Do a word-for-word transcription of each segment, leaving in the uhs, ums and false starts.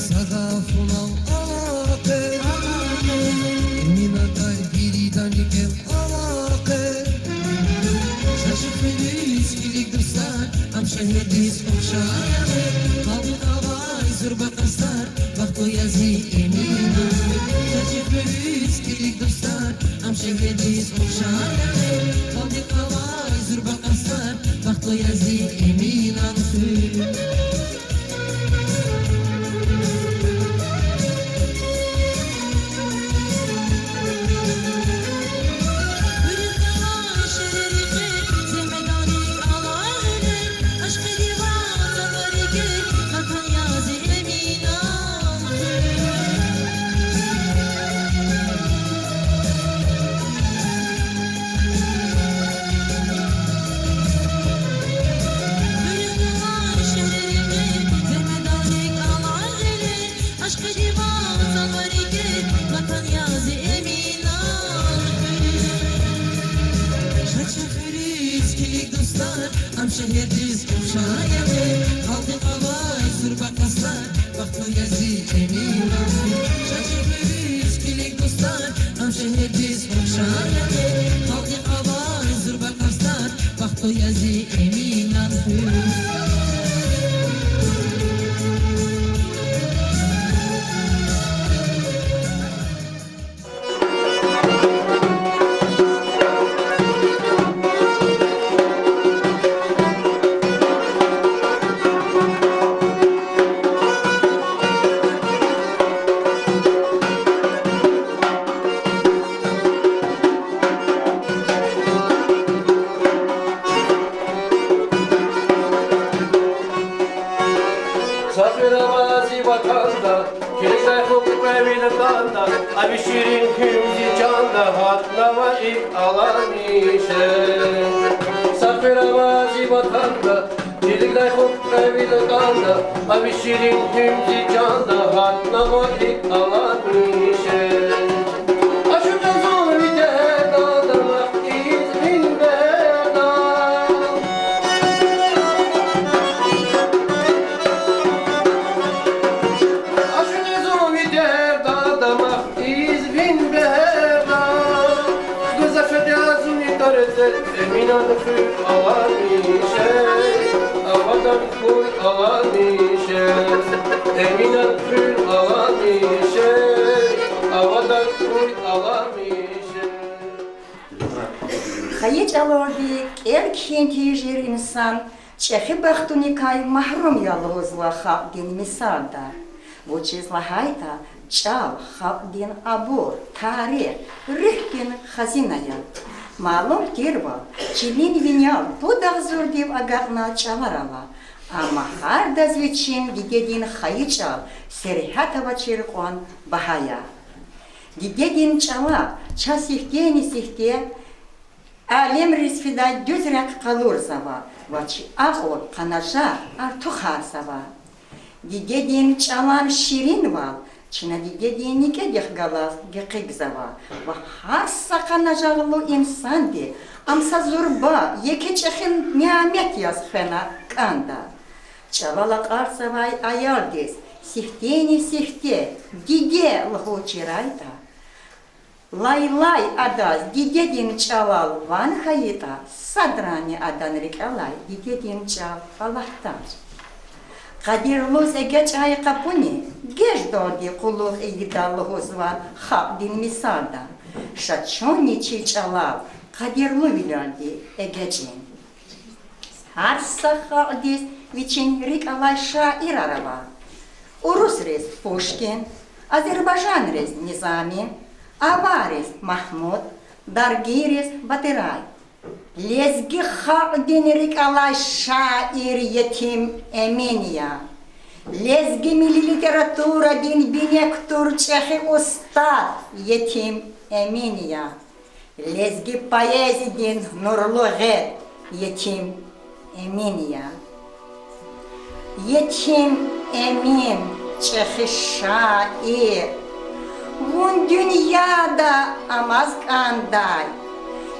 Садахъ вунал алакъе, Эминатар виридан рикӀел алакъе. Ша чи хуьруьз килиг, дустар, ам шегьердиз ухшар я гъе, халкьдихъ авай зурба къастар, бахтлу я зи Эмина. Ша чи хуьруьз килиг, дустар, ам шегьердиз ухшар я гъе, халкьдихъ авай зурба къастар, бахтлу я зи Эминан хуьр. Ша чи хуьруьз килиг, дустар, ам шегьердиз ухшар я гъе, халкьдихъ авай зурба къастар, бахтлу я зи Эминан хуьр. Ша чи хуьруьз килиг, дустар, ам шегьердиз ухшар я гъе, халкьдихъ авай зурба къастар, бахтлу я зи Эминан хуьр. Сагъ хьуй ава зи ватанда, килигдай хупӀ кьве вил кӀанда, а ви ширин хуьн зи чанда гьатнава икӀ аламише. Сагъ хьуй ава зи ватанда, килигдай хупӀ кьве вил кӀанда, а ви ширин хуьн зи чанда гьатнава икӀ аламише. Ашукь я зун ви тегьерда, дамах ийиз ви бегьерда. Ашукь я зун ви тегьерда, дамах ийиз ви бегьерда. Гзаф шад я зун ви тӀварцел, Эминан хуьр аламише, авадан хуьр аламише. Эминан хуьр аламише, авадан хуьр аламише. Хайи чӀалалди кӀел-кхьин тийижир инсан чӀехи бахтуникай магьрум я лугьузва халкьдин мисалда. Вучиз лагьайтӀа чӀал халкьдин абур, тарих, руьгьдин хазина я. Малум тирвал, чилин винел пуд агъзурдив агакьна чӀалар ала, амма гьардаз вичин дидедин хайи чӀал сергьят авачир кьван багьа я. Дидедин чӀалал чаз сифтени-сифте алемриз фидай дуьз рехъ къалурзава ва чи акьул-къанажагъ артухарзава. Дидедин чӀалан ширинвал чна дидедин некӀедихъ галаз гекъигзава ва гьар са къанажагълу инсанди ам са зурба, еке чӀехи нямет яз хвена кӀанда. ЧӀалал акьалтзавай аялдиз сифтени-сифте диде лугьуз чирайтӀа, лайлай адаз дидедин чӀалал ван хьайитӀа, садрани адан рикӀелай дидедин чӀал алатдач. Къадирлуз эгечӀай къапуни геждалди кьулухъ ийида лугьузва халкьдин мисалда. Ша чунни чи чӀалал къадирлувилелди эгечӀин. Гьар са халкьдиз вичин рикӀ алай шаирар ава. Урусриз Пушкин, азербайжанриз Низами, авариз Магьмуд, даргийриз Батирай. Лезги халкьдин рикӀ алай шаир Етим Эмин я. Лезги милли литературадин бине кутур чӀехи устад Етим Эмин я. Лезги поэзиядин нурлу гъед Етим Эмин я. Етим Эмин, чӀехи шаир, вун дуьньяда амаз кӀандай,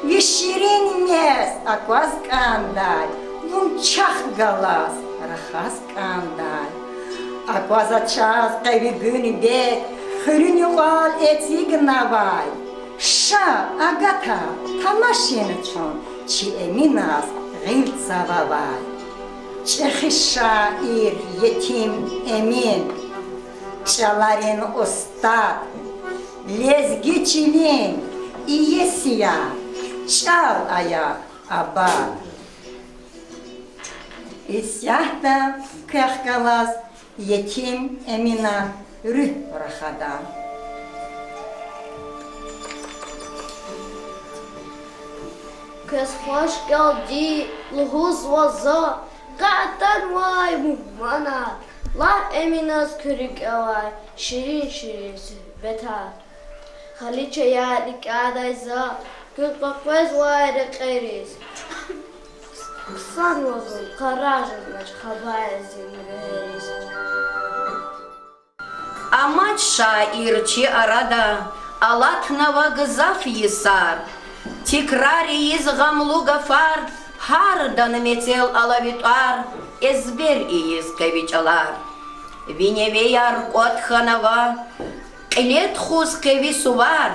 ви ширин мез акваз кӀандай, вун чахъ галаз рахаз кӀандай. Аквазва чаз къе ви гуьнбет, хуьруьн юкьвал эцигнавай. Ша, агата, тамашина чун чи Эминаз гъил цававай. ЧӀехи шаир Етим Эмин, чӀаларин устад, лезги чилин иеси я, чӀал ая абад. Исятда квехъ галаз Етим Эминан руьгь рахада. Квез хуш гелди лугьузва за, къе атанвай мугьманар, лагь Эминаз куь рикӀе авай ширин-ширин суьгьбетар. Халичаяр рикӀядай за, куьн къекъвезвай рекьериз. Хъсанва зун, къарагъ жезмач хабар зи руьгьериз. Амач шаир чи арада, алатнава гзаф йисар. Тикрар ийиз гъамлу гафар, гьардан мецел ала ви тӀвар, эзбер ийиз къе ви чӀалар. Ви невеяр кӀватӀ хьанава, кьиле тухуз къе ви сувар,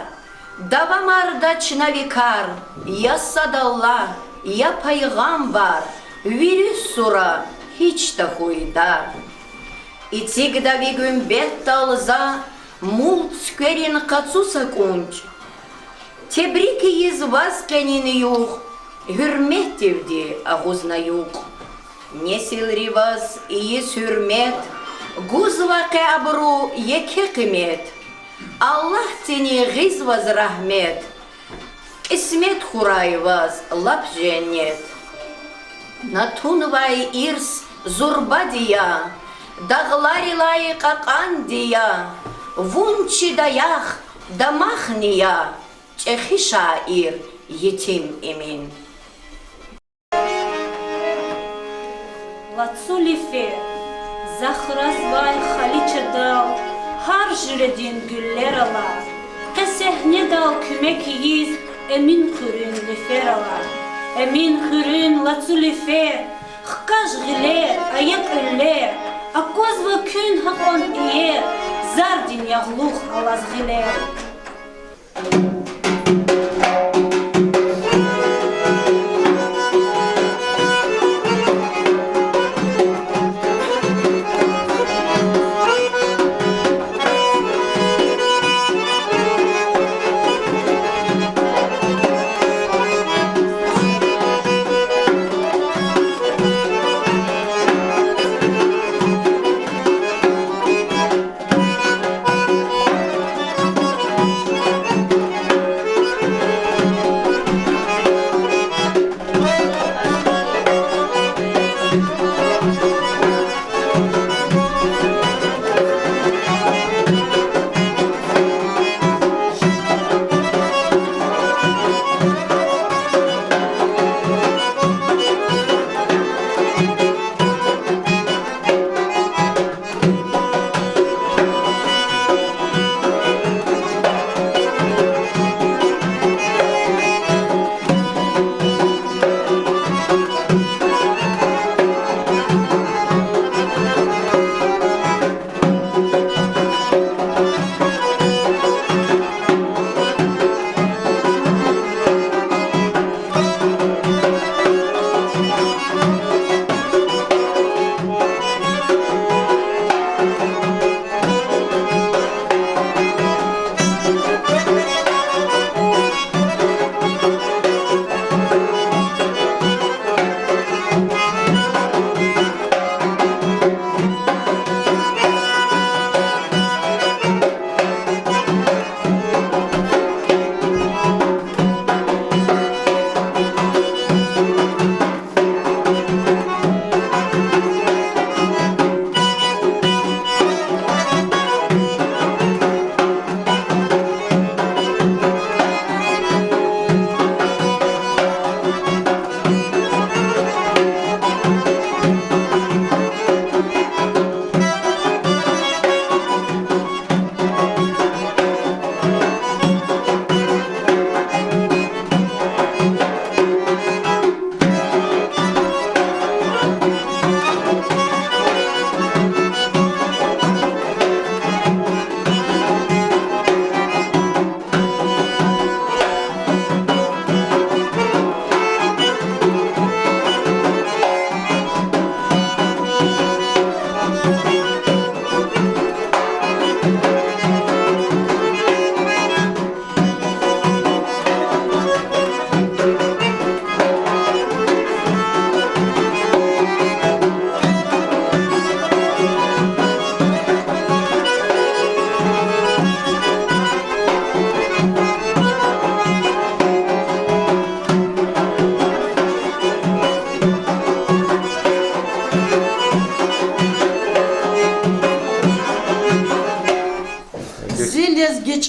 давамарда чна ви кар, я сад Аллагь, я пайгъамбар, вири сура гьич тахьуй дар. Эцигда ви гуьмбетдал за мул цуькверин къацу са кӀунчӀ. Тебрик ийиз ваз къенин югъ, гьуьрметдивди агъузна юкь. Несилри ваз ийиз гьуьрмет, гузва къе абуру еке къимет. Аллагьдини гъиз ваз рагьмет, кьисмет хьурай ваз лап женнет. На тунвай ирс зурбади я, дагъларилай кьакьанди я, вун чи даях, дамахни я, чӀехи шаир Етим Эмин. Лацу лифер, захразвай халичадал гьар жуьредин гуьллер ала, къе сегьнедал куьмек ийиз Эмин хуьруьн лифер ала. Эмин хуьруьн лацу лифер, хкаж гъилер, ая кьуьллер, аквазва куьн гьакьван иер, зардин ягълух алаз гъилер.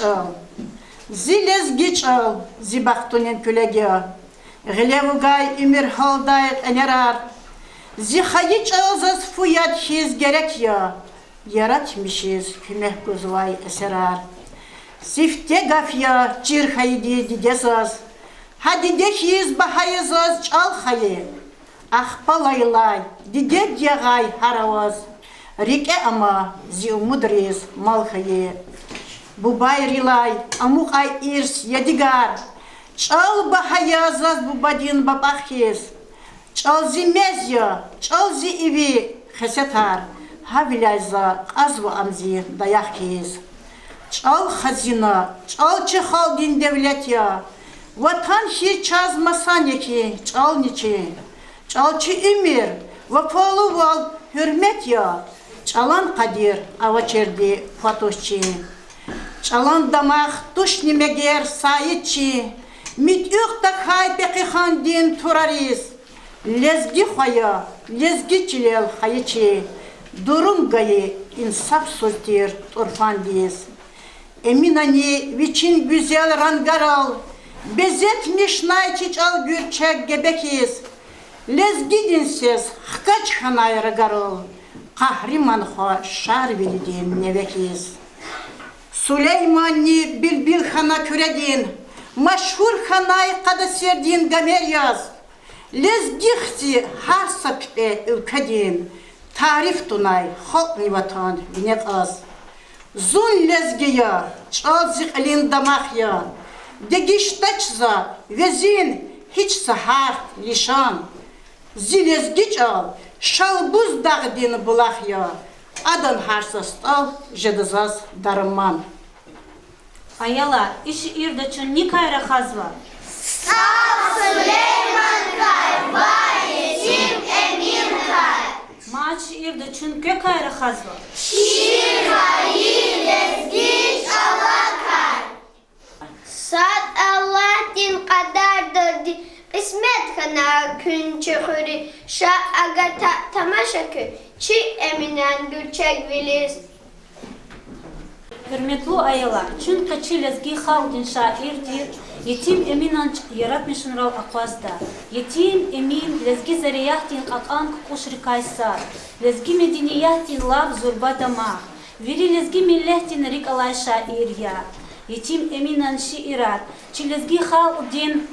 чӀал. Зи лезги чӀал, зи бахтунин куьлег я, гъиле вугай уьмуьр гьалдай кьенерар. Зи хайи чӀал заз фу яд хьиз герек я, яратмишиз куьмек гузвай эсерар. Сифте гаф я чир хьайиди диде заз, гьа диде хьиз багьа я заз чӀал хайи. Ахпа лайлай дидед ягъай гьар аваз, рикӀе ама зи умудриз мал хьайи. Бубайрилай амукьай ирс, ядигар, чӀал багьа я заз бубадин бапӀах хьиз. ЧӀал зи мез я, чӀал зи иви, хесетар, гьавиляй за кьазва ам зи даях хьиз. ЧӀал хазина, чӀал чи халкьдин девлет я, ватан хьиз чаз масан я хьи, чӀални чи. ЧӀал чи уьмуьр, вафалувал, гьуьрмет я, чӀалан къадир авачирди кватуш чи. ЧӀалан дамах тушни мегер саид чи, муьтӀуьгъ тахьай пехъихандин турариз. Лезги хва я, лезги чилел хайи чи, дурум гайи инсафсуз тир тӀурфандиз. Эминани вичин гуьзел рангарал безетмишнай чи чӀал гуьрчег гебе хьиз, лезгидин сес хкаж хьанай рагарал, къагьриман хва Шарвилидин неве хьиз. Сулейманни билбил хьана Куьредин, машгьур хьанай Къадасердин гамер яз. Лезги хци гьар са пипӀе уьлкведин, тариф тунай халкьни ватан вине кьаз. Зун лезги я, чӀал зи кьилин дамах я, дегишдач за везин гьич са гьарф, лишан. Зи лезги чӀал Шалбуз дагъдин булах я, адан гьар са стӀал жеда заз дарман. Аялар, и шиирда чун никай рахазва? СтӀал Сулейманкай ва Етим Эминкай. Мад шиирда чун квекай рахазва? Чир хьайи лезги чӀалакай. СатӀ Аллагьдин кьадардалди кьисмет хьана куьн чи хуьруьз, ша агата тамаша куьн чи Эминан гуьрчегвилиз. Гьуьрметлу аялар, чун къе чи лезги халкьдин шаир тир Етим Эминан ч-, яратмишунрал акъвазда. Етим Эмин лезги заряхдин кьакьан кукӀушрикай сад, лезги медениятдин лап зурба дамах, вири лезги миллетдин рикӀ алай шаир я. Етим Эминан шиирар чи лезги халкьдин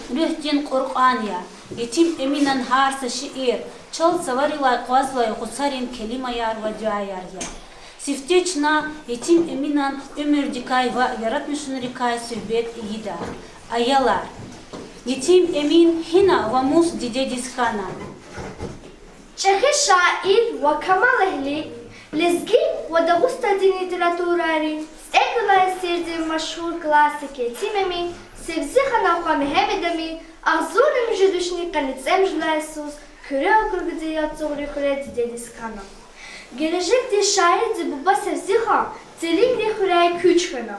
руьгьдин Къуръан я. Етим Эминан гьар са шиир чал цаварилай къвазвай гъуцарин келимаяр ва дуьаяр я. Сифте чна Етим Эминан уьмуьрдикай ва яратмишунрикай суьгьбет ийида. Аялар, Етим Эмин гьина ва мус дидедиз хьана? ЧӀехи шаир ва камалэгьли, лезги ва дагъустандин литературайрин цӀекӀуьлай сирдин машгьур классик Етим Эмин Севзиханан хва Мегьамед Эмин агъзурни муьжуьд вишни къанни цӀемуьжуьд лагьай йисуз Куьре округдин Яцугъри хуьре дидедиз хьана. Гележегдин шаирдин буба Севзихан Цилингри хуьряй куьч хьана.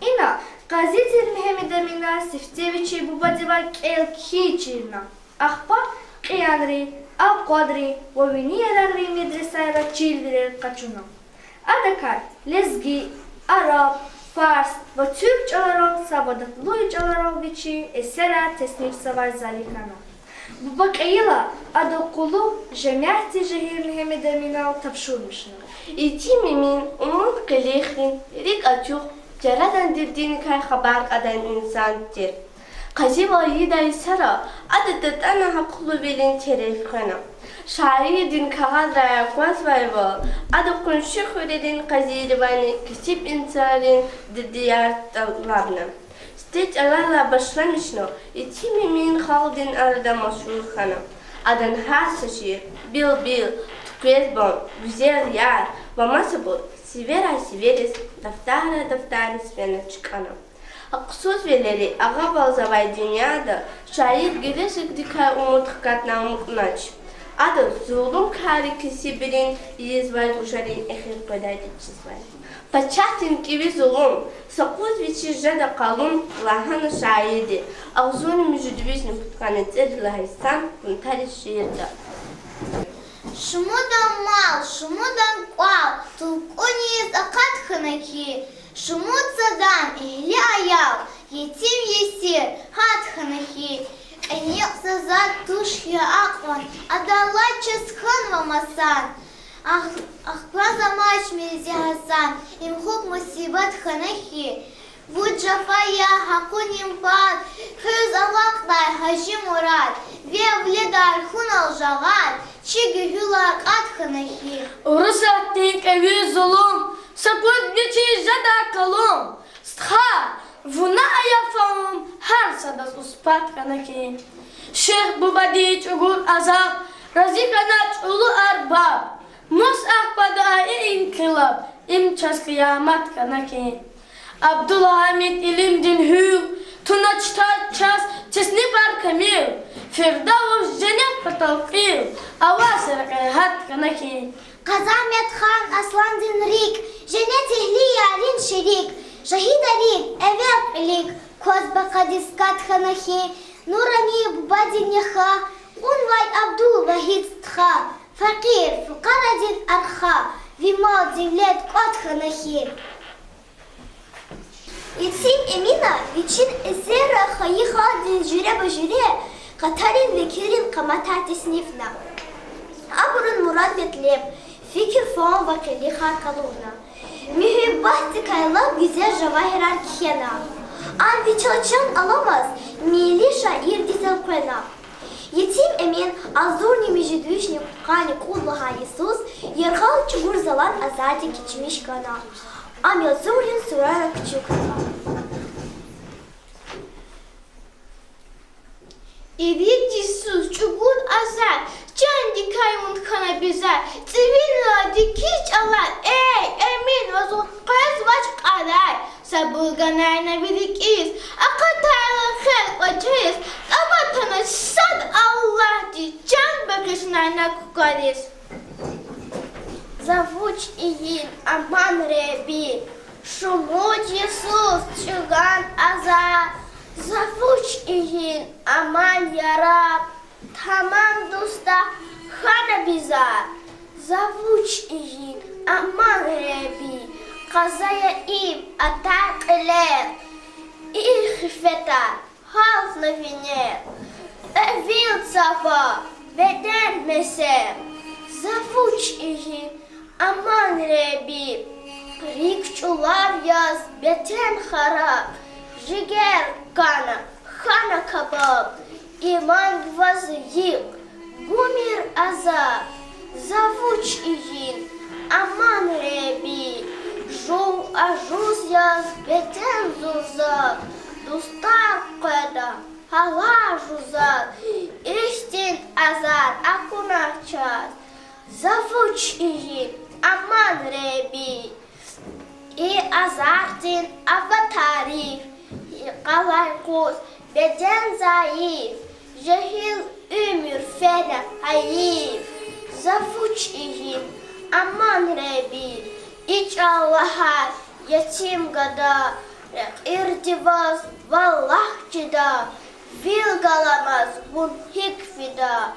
Ина къази тир Мегьамед Эмина сифте вичин бубадивай кӀел-кхьин чирна. Ахпа Кьиянрин, Алкьвадрин ва Вини Ярагърин медресайра чирвилер къачуна. Адакай лезги, араб, фарс ва туьрк чӀаларал са вад адлуй чӀаларал вичин эсерар теснифзавай зайиф хьана. Буба кьейила, адан къуллугъ жемятдин жегьил Мегьамед Эминал тапшурмишна. Етим Эмин умуд къилихрин, рикӀ ацукь, чарадан дердиникай хабар кьадан инсан тир. Къазивал ийидай йисара ада датӀана гьахълувилин тереф хвена. Шаирдин кагъазрай аквазвайвал, ада къунши хуьрерин къазийривайни кесиб инсанрин дердияр тӀалабна. Сифте чӀалалай башламишна Етим Эмин халкьдин арада машгьур хьана. Адан гьар са шиир: Билбил, Туьквезбан, Гуьзел яр ва масабур сиверай сивериз, дафтаррай дафтариз фена чкӀана. Акъусузвилери агъавалзавай дуьньяда шаир гележегдикай умуд хкатна амукьнач. Ада зулумкарри кесибрин ийизвай гужарин эхир къведайди чизвай. Пачагьдин кӀеви зулум са къуз вичиз жеда къалун лагьана шаирди агъзурни муьжуьд вишни пудкъанни цӀерид лагьай йисан Бунтари шиирда. Шумудан мал, шумудан кӀвал тулкӀуниз акъат хьана хьи, Шумуд садан эгьли аял, етим-есир гьат хьана хьи, кьиникь са затӀ туш хьи акьван, адалай чаз хьанва масан. Ахъ-, ахкваз амач Мирзе Гьасан, им хупӀ мусибат хьана хьи. Вуч жафа я гьакъунин пад, квез алакьдай Гьажи Мурад, виледар хьунал жагъад, чи гуьгьуьлар кьат хьана хьи. Урусатдин кӀеви зулум са пуд вичиз жеда калун. Стха, вуна ая фагьум, гьар садаз успат хьана хьи. Шихбубадин чӀугур азаб, рази хьана чӀулу арбаб. Мус ахквада и инкъилаб, им чаз къиямат хьана хьи. Абдулгьамид илимдин гьуьл туна чтар чаз теснифар камил, Фирдавс женнет патал кьил аваз рекье гьат хьана хьи. Къазанбет хан Асландин рикӀ, женнет эгьли ярин шерик, шагьидрин эвел кьилик кваз бакъадиз кат хьана хьи. Нурани бубадин яха, кьунвай Абдулвагьид стха, факъир-фукъарадин арха, ви мал-девлет кӀватӀ хьана хьи. Етим Эмина вичин эсерра хайи халкьдин жуьреба-жуьре къатарин векилрин къаматар теснифна. Абурун мурад-метлеб, фикир-фагьум ва къилихар къалурна. Муьгьуьббатдикай лап гуьзел жавагьирар кхьена. Ам вичел чан аламаз милли шаирдиз элкъвена. Етим Эмин агъзурни муьжуьд вишни къанни кьуд лагьай йисуз яргъал чӀугур залан азардик кечмиш хьана. Ам язуврин сурарай кучукна. Ирид йисуз чӀугур азар, чандикай вун хьана бизар, цӀивинра дикиз чӀалар, эй, Эмин, ваз къвезвач кьарар, сабур ганай на ви рикӀиз, акъатайла хер кӀвачериз, тӀабатана сад Аллагьди, чан багъишнай на кукӀвариз. За вуч ийин, аман Худа, шумуд йисуз чӀугун азар, за вуч ийин, аман яраб, тамам дустар хьана бизар. За вуч ийин, аман Худа, къаза я им атай кьилер, и хифетар халкьна винел, кьве вил цава, беден месел. За вуч ийин, аман Худа, рикӀ чӀулав яз, бетен хараб, жигер кана, хьана кабаб, иман ваз йикъ, гумир азаб. За вуч ийин, аман Худа, жув ажуз яз, бетен зурзал, дустар къведа, гьалар жузал, ихьтин азар акунач чаз. За вуч ийин, аман Худа, и азардин ава тариф, йикъалай къуз, беден зайиф, жегьил уьмуьр фена гьайиф. За вуч ийин, аман Худа, и чӀал лагьай етим гада, рекьирди ваз валлагь чида, вил галамаз вун гьикӀ фида.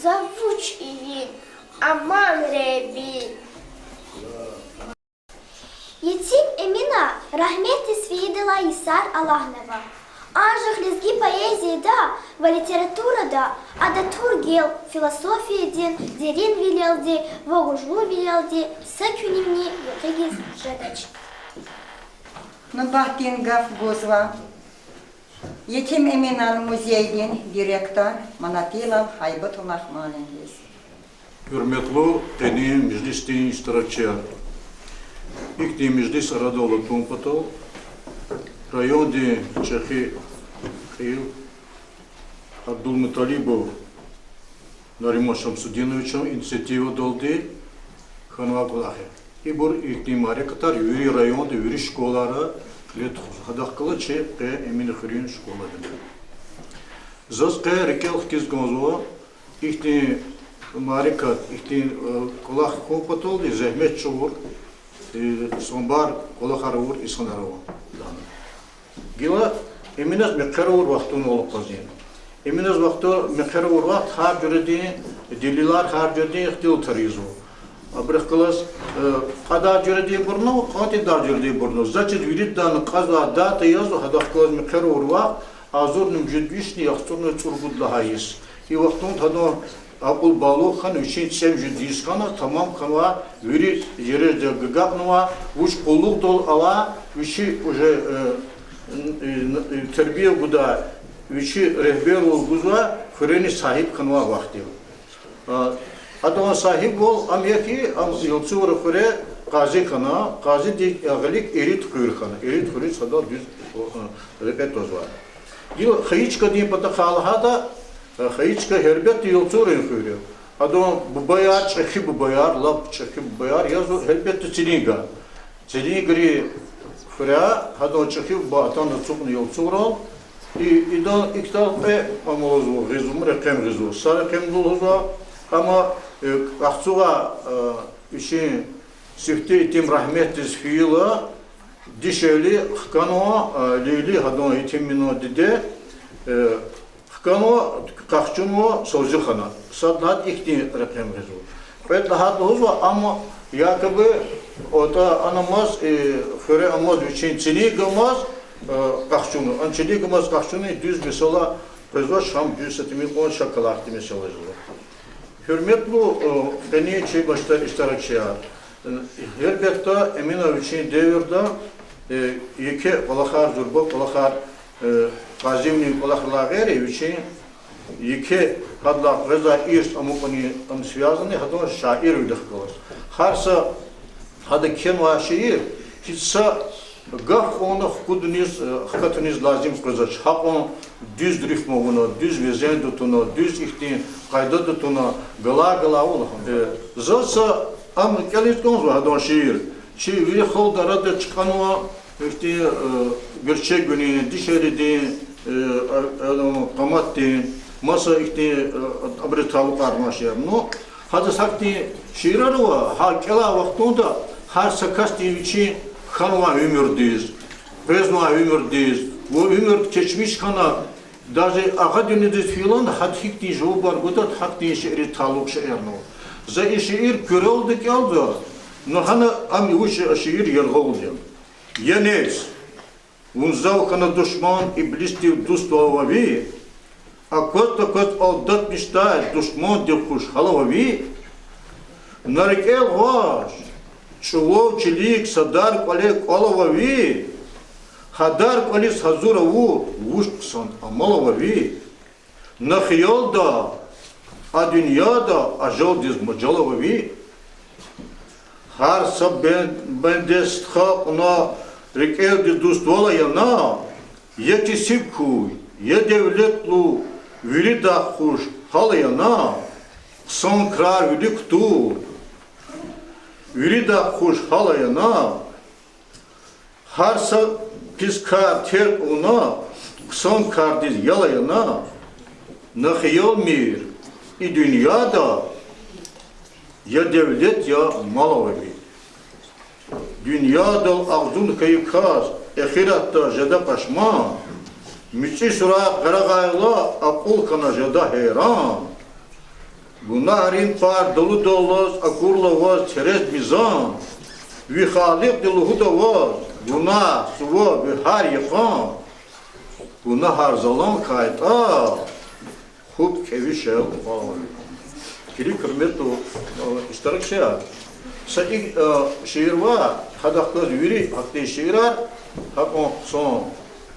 За вуч ийин, аман Худа. Етим Эмина рагьметдиз фейидалай йисар алагьнава. Анжах лезги поэзияда ва литературада ада тургел философиядин деринвилелди ва гужлувилелди са куьнивни юкъугиз жедач. Нубатдин гаф гузва Етим Эминан музейдин директор Манатилов Гьайбатуллагь муаллимдиз. Гьуьрметлу къенин межлисдин иштиракчияр! Ихьтин межлис арадал атун патал райондин чӀехи кьил Абдулмуталибов Нариман Шамсудиновичан инициативадалди хьанвай кӀвалах я. Ибур ихьтин мярекатар вири районда, вири школайра кьиле тухузва. Гьадахъ галаз чи къе Эминхуьруьн школадани. Заз къе рикӀел хкиз кӀанзава, ихьтин мярекат, ихьтин, э, кӀвалах хьун паталди зегьмет чӀугур, э, самбар кӀвалахар авур инсанар ава. Гила Эминаз мехъер авур вахтунал акъвазин. Эминаз вахту мехъер авур вахт гьар жуьредин делилар, гьар жуьредин ихтилатар ийизва. Абурухъ галаз, э, кьадар жуьрединбурни ава, кьван тӀварар жуьрединбурни ава. Заз чиз виридалай кьазвай дата язва, гьадахъ галаз мехъерарвал, агъзурни муьжуьд вишни яхцӀурни цӀуругуд лагьай йис. И вахтунда гьадан акьул балугъ хьана, вичин цӀемуьжуьд йис хьана, тамам хьанва, вири жердиз агакьнава, вуч къуллугъдал ава, вичи уже, э, н-, н-, тербия гуда, вичи регьбервал гузва, хуьрени сагьиб хьанвай вахт я. А, адан сагьибвал ам я хьи, ам Ялцура хуьре къази хьана, къазидин гъилик ирид хуьр хьана, ирид хуьруьз гьадан дуьз, э, рекье твазва. Гила Хайи чкадин патахъай лагьайтӀа, э, Хайи чка гьелбетда Ялцурин хуьр я. Адан бубаяр, чӀехи бубаяр, лап чӀехи бубаяр язва гьелбетда Цилинга. Цилингри хуьряй, гьадан чӀехи буба атана ацукьна Ялцурал. И, идан икӀ ятӀа кьве амалзава гъизва, рекьем гъизва. Са рекьем лугьузва, амма, э, кьахцугъа, э, вичин сифте итим рагьметдиз фейила, дишегьли хканва, э, Лили, гьадан итим Эминан диде, э, хканва, къахчунва Савзихана. Сад лагьайтӀа ихьтин рекьем гъизва. Кьвед лагьайтӀа лугьузва, амма якобы атӀа анамаз, э, хуьре амаз вичин Цилингамаз, э, къахчуна. Ана Цилингамаз къахчуна дуьз месэла къвезвач, гьам дуьз са тӀимил кьван шакалахьди месэла жезва. Гьуьрметлу, э, къенин чи башта иштиракчияр. Э, гьелбетда, Эмина вичин девирда, э, еке кӀвалахар, зурба кӀвалахар, э, къазивилин кӀвалахрилай гъейри, вичин еке гьадалай къвезвай ирс амукьунин, ам связанный гьадан шаирвилихъ галаз. Гьар са гьада кхьенвай шиир, гьич са гаф кьванни хкудуниз, э, хкатуниз лазим къвезвач. Гьакьван дуьз рифма авуна, дуьз везенда туна, дуьз ихьтин къайдада туна, галай-галайвал лагьана. Э, заз са ам кӀелиз кӀанзава гьадан шиир. Чи вири халкьдин арада чкӀанва, ихьтин, э, гуьрчегвилин, дишегьлидин, э, а-, а-, къаматдин, маса ихьтин, э, абуру талукьарнавай шиир. Ну, гьадаз гьахьтин шиирар ава, гьа кӀелай вахтунда гьар са касдин вичин хьанвай уьмуьрдиз, къвезвай уьмуьрдиз, ва уьмуьрда кечмиш хьана, даже агъа дуьньядиз фейила, гьада гьихьтин жавабар гуда, гьахьтин шиириз талукь шиирни ава. За и шиир Куьрелди кӀелзава, ну гьана ам вуч шиир яргъалди я. Я нефс, вун зав хьана душман, иблисдив дуствал ава ви, акваз-такваз алдатмишдай душмандив хуш гьал ава ви. На рикӀел гъваш, чӀулав чилик са дар кӀвале кӀвал ава ви, гьа дар кӀвализ гьазур авур вуч хъсан амал ава ви. На хиялда, а дуьньяда ажалдиз мажал ава ви. Гьар са бен-, бенде стха кьуна, рикӀелди дуствал ая на, я кесиб хьуй, я девлетлу, виридахъ хуш гьал ая на, хъсан крар вилик кутур, виридахъ хуш гьал ая на. Гьар са пис кар терк авуна, хъсан кардиз ял ая на, на хиялмир, и дуьньяда я девлет, я мал ава ви. Дуьньядал агъзур хьайи кас эхиратда жеда пашман, муьтӀуьгъ сурар къарагъайла, акьул хьана жеда гьейран. Гунагьрин пар далудаллаз акурла ваз терез мизан, ви Халикьди лугьуда ваз: гунагь, суваб ви гьар йикъан, гунагьар залан хьайтӀа, хупӀ кӀеви шел кьван. Килиг, гьуьрметлу, э, иштиракчияр. Са и, э, шиир ва гьадахъ галаз вири гьахьтин шиирар, гьакьван хъсан,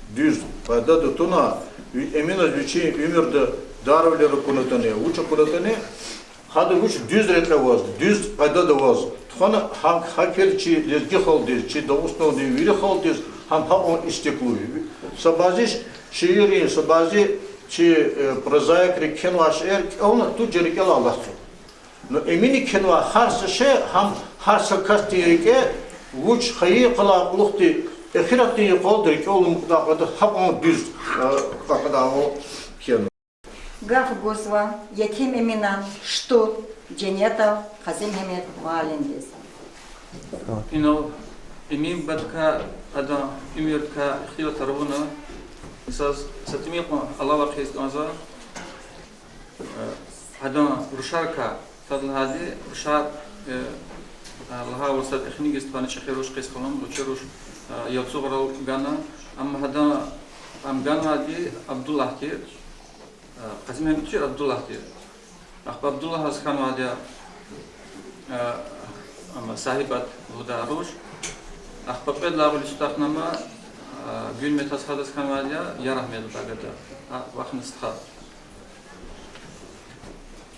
дуьз, пайдада туна, ви-, Эминаз вичин уьмуьрда дарвилер акунатӀани, вуч акунатӀани, гьада вуч дуьз рекье аваз, дуьз пайдада аваз тухвана, гьа-, гьакӀ хьайила чи лезги халкьдиз, чи Дагъустандин вири халкьдиз гьам гьакьван истеклу я. Са бязи шииррин, са бязи чи, э, прозаикри кхьенвай шиир кӀелна, ту жер рикӀелай алатзава. Ну, Эмини кхьенвай гьар са шей гьам гьар са касдин рикӀе вуч хайи къалай кьулухъди, эхиратдин къалди рикӀел амукьдай къайдада гьакьван дуьз, э, къакъудайвал кхьена. Гаф гузва Етим Эминан штуд Женетов Къазимегьамед муаллимдиз. Инал Эмин бубадикай, адан уьмуьрдикай ихтилатар авуна, заз са тӀимил кьван алава хъийиз кӀанзава. Э, адан рушарикай, сад лагьайди, рушар, Э, лагьайвал, сад эхиниз тухвана чӀехи руш, къиз хьанум, вичи руш, э, Ялцугърал гана. Амма гьадан, ам ганвайди Абдуллагь тир. Э, Къазимуьгьмед тир, Абдуллагь тир. Ахпа Абдуллагьаз хьанвайди я, э, ам Сагьибат лугьудай руш. Ахпа кьвед лагьай гъуьлуьз тахьнама, э, Гуьлметаз, гьадаз хьанвайди я Ярагьмед лугьудай гада. А, вахни стха.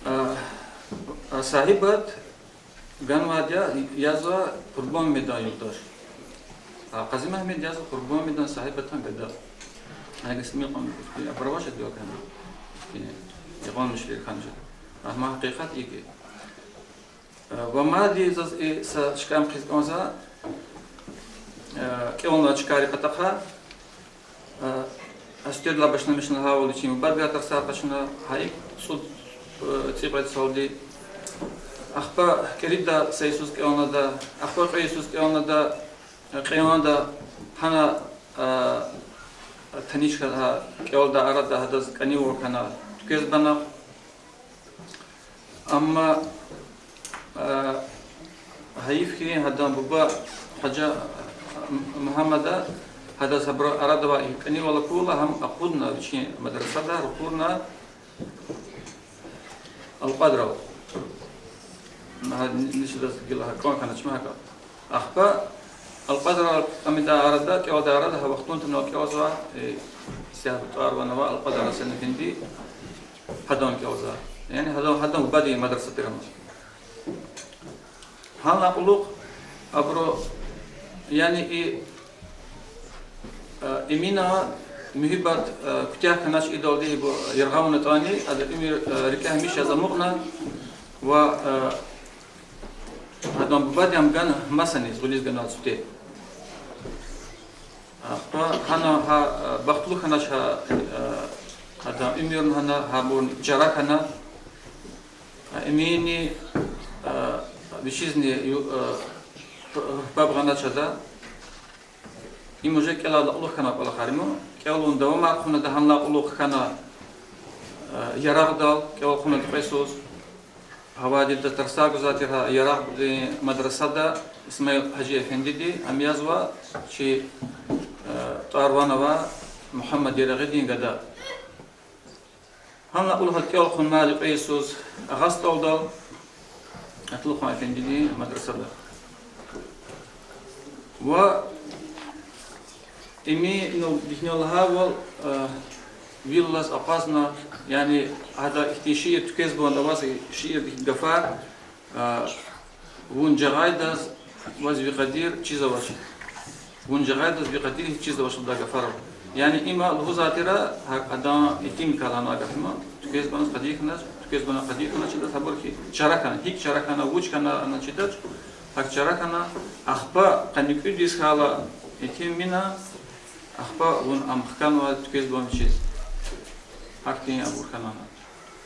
А, а, Сагьибат ганвайди я, язва Къурбанмегьмедан юлдаш. А Къазимуьгьмед язва Къурбанмегьмедан, Сагьибатан гада. Ана гасми кьван абур авач, адвел кана. Икьван мишрир хьанжи. Амма гьакъикъат икӀ я. Э, ва мад заз и са чка хъийиз кӀанзава, э, кӀелунин чкайрин патахъай, э, а сифтедилай башламишна лагьайвал, вичин бубадикай тарсар къачуна, гьа икӀ цӀуд, э, цӀикьвед салди. Ахпа кӀерида са йисуз кӀелунда, ахпа кьве йисуз кӀелунда, э, кьелунда, гьана, э, таниш хьана, гьа кӀелдай арада гьадаз кӀанивал хьана, туьквез бана. Амма, э, гьайиф хьи, гьадан буба Гьажи, э, Мугьаммада, гьадаз гьабурун арада авай кӀанивал акурла, гьам акъудна вичин мадрасада, ракъурна Алкьвадрал. Гьа, ни-, нишадаз гила гьакӀан хьана чма гьакӀа. Ахпа Алкьвадрал кӀамидай арада, кӀелдай арада, гьа вахтунда инал кӀелзава, э, исятда тӀвар-ван авай Алкьвадрал Гьасан эфенди, гьадан кӀелзава. Яни гьадан, гьадан бубадин мадраса тир ам. Гьана кьулухъ абуру, яни и, э, Эмина муьгьуьббат, э, куьтягь хьанач идалди, ибур яргъа авун атӀани, адан уьмуьр, э, рикӀе гьамиша яз амукьна ва, э, гьадан бубади ам гана масаниз, гъуьлуьз гана цуьте. Ахпа гьана гьа, э, бахтлу хьанач гьа, э, гьадан уьмуьрни гьана, гьабурни чара хьана. Э, Эминни, э, вичизни ю-, э, п-, паб гъанач ада. Им уже кӀелайдалай кьулухъ хьана кӀвалахар им. КӀелун давамар хъувуна ада, гьанлай кьулухъ хьана, э, Ярагъдал, кӀел хъувуна кьве йисуз. Гьавайди ада тарсар гузвай тир гьа Ярагъдин мадрасада Исмаил-гьажи эфендиди, ам язва чи, э, тӀвар-ван авай Мугьаммад Ярагъидин гада. Гьанлай кьулухъ кӀел хъувуна мад кьве йисуз Агъа СтӀалдал, Атлукьан эфендидин мадрасада. Ва Эминал дихьенал лагьайвал, э, вил алаз акъвазна, яни гьада ихьтин шиир туьквез бан аваз, шиирдин гафар, э, вун жагъайдаз ваз ви къадир чизвач. Вун жагъайдаз ви къадир чизвач лугьудай гафар ава. Яни има лугьузвай тир, гьа, адан итимдикай лагьанвай гаф я им, туьквез бан аваз къадир хьанач, туьквез бан аваз къадир хьанач, чидач, гьабур хьи чара хьана, чара хьана, вуч хьана ана чидач, гьакӀ чара хьана, ахпа къанни кӀуьд йис хьайила итим мина, ахпа вун ам хканва туьквез бан вичиз. Гьахьтин абур хьана.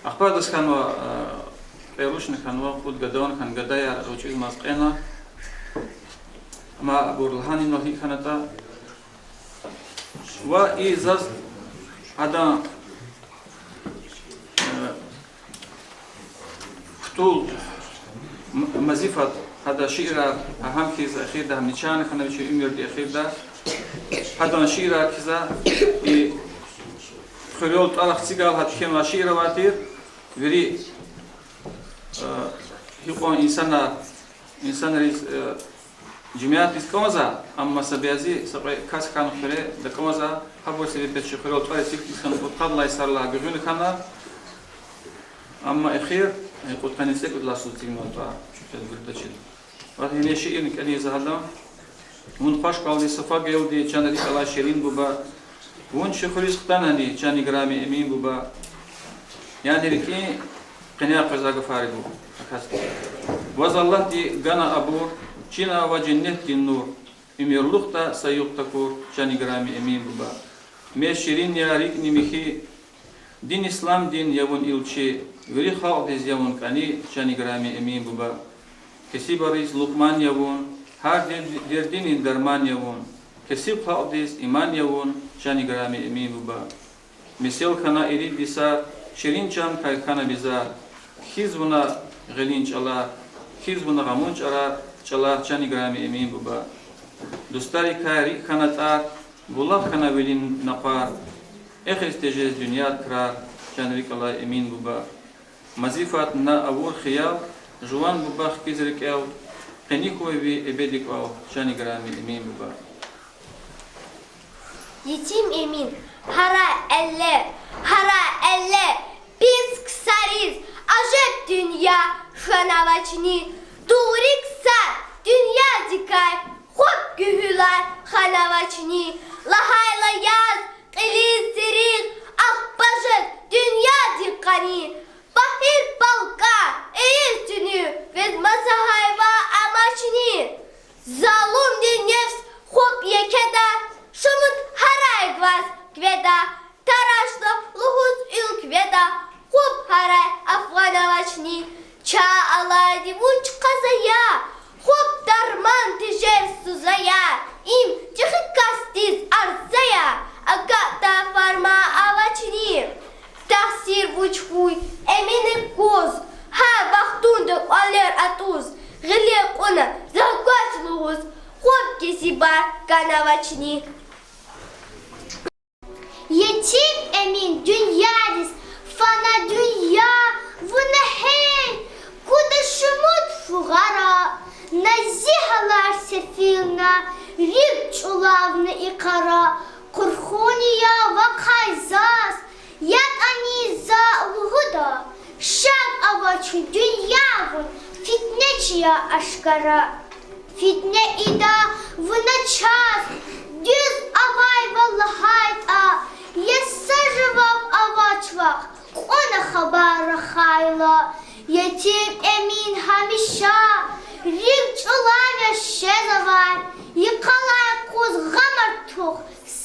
Ахпа адаз хьанва, э, кьве рушни хьанва, кьуд гадани хьана, гадаяр гъвечӀизмаз кьена. Амма абур лагьанва инал гьикӀ хьанатӀа. Ва и заз адан, э, хтул, м-, мазифат, гьада шиирар, гьа гьам хьиз эхирда, гьам начало хьана вичин уьмуьрдин эхирда, гьадан шиирар хьиз, и хуьрел тӀвар эцигайла гьада кхьенвай шиир авай тир, вири, э, гьикьван инсанар, инсанриз, э, жемятдиз кӀанзава, амма са бязи, са кьве кас хьана хуьре дакӀанзава, гьабур себеб чи хуьрел тӀвар эцигиз хьана, кьудкъадалай йисарилай гуьгъуьна хьана, амма эхир, э, кьудкъанни цӀекӀуьд лагьай йисуз эцигнавай тӀвар, чухел виридачир. Ва гьа и шиирни кӀелиз гьада. Вун хвашкалди, са фу гелди, чан рикӀ алай ширин буба. Вун чи хуьруьз хтанани, чан играми Эмин буба. Яни рикӀин къеняй къвезвай гафар я гьа. Ваз Аллагьди гана абур, чина ава женнетдин нур. Уьмуьрлухда са югъ такур, чан играми Эмин буба. Мез ширин я, рикӀни михьи, дин исламдин я вун илчи, вири халкьдиз я вун кӀани, чан играми Эмин буба. Кесибриз Лукьман я вун, гьар дер-, дердинин дарман я вун, кесиб халкьдиз иман я вун, чан играми Эмин буба. Месел хьана ирид йисар, ширин чанкай хьана бизар, кхьиз вуна гъилин чӀалар, Кхьиз вуна гъамун чӀарар, чӀалар, чан играми Эмин буба. Дустарикай рикӀ хьана тӀар, булах хьана вилин накъвар, эхиз тежез дуьньядин крар, чан рикӀ алай Эмин буба. Мази фад на авур хиял, жуван буба хкиз рикӀел, къени хьуй ви эбеди кӀвал, чан играми Эмин буба. Етим Эмин, гьара эллер, гьара эллер, пис ксариз ажеб дуьнья хьанавачни, тугъри ксар дуьньядикай хваб гуьгьуьлар ханавачни, лагьайла яз, кьилиз, сиригъ, ахпа жез дуьньядин къани, пагьир балкӀа ийиз тунуь, ваз маса гьайван амачни. Залумдин нефс хваб екеда, шумуд гьарай гваз кведа, тарашна лугьуз уьл кведа, хваб гьарай афгъанавачни. Чан алайди вуч къаза я, хваб дарман тежер суза я, им чӀехи касдиз арза я, агакьдай фарман авачни. Тахсир вуч хьуй Эминан куз, гьа вахтунда кӀвалер атӀуз, гъиле кьуна зав гваз лугьуз, хваб кесибар ганавачни. Етим Эмин дуьньядиз фана дуьнья, вуна гьей куда шумуд фугъара, на зи гьалар сефилна, рикӀ чӀулавна и къара, къурхуни я вахъай заз, ятӀани за лугьуда, шад авачни дуьнья вун, фитнечи я ашкара. Фитне ийида вуна чаз, дуьз авайвал лагьайтӀа, я са жаваб авач вахъ, кьуна хабар рахайла. Етим Эмин гьамиша рикӀ чӀулав я шезавай, йикъалай къуз гъам артух,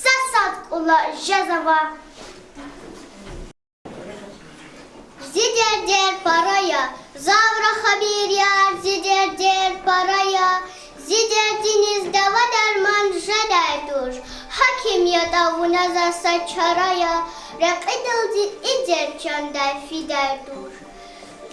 са сад кӀула жезавай. Зи дердер пара я, зав рахамир яр, зи дердер пара я, зи дердиниз дава-дарман жедай туш, гьаким ятӀа вуна за са чара я, рекьидалди и дерт чандай фидай туш.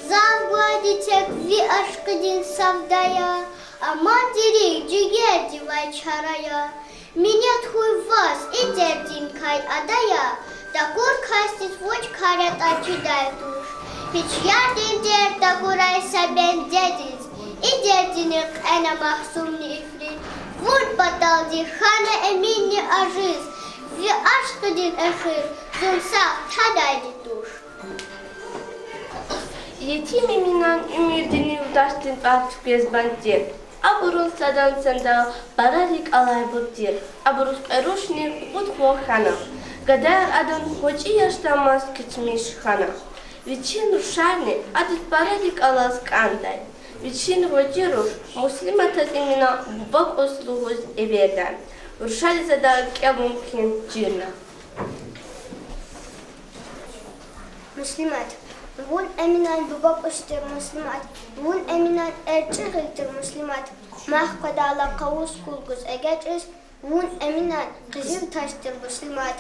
Зав гвайди тек ви ашкъидин савда я, амма дерик жигердивай чара я. Минет хьуй ваз и дерддикай, ада я, такур касдиз вуч кар ятӀа чидай туш. Гьич ярдин дерт такурай са бендедиз, и дердини кьена магьсумни ифрит, вун паталди хьана Эминни ажиз, ви ашкъидин эхир зун сагъ тадайди туш. Етим Эминан уьмуьрдин юлдашдин тӀвар туькӀвез банд тир. Абурун садан сандал пара рикӀ алайбур тир. Абуруз кьве рушни кьуд хва хьана. Гадаяр адан гъвечӀи яшдамаз кечмиш хьана. Вичин рушарни адаз пара рикӀ алаз кӀандай. Вичин гъвечӀи руш Муслиматаз Эмина Буба кӀус лугьуз эвердай. Рушариз ада кӀел мумкин чирна. Муслимат. Вун Эминан буба кӀус тир, Муслимат. Вун Эминан эрчӀи гъил тир, Муслимат. Мах къведайла къавус кул гуз эгечӀиз, вун Эминан къизил таж тир, Муслимат.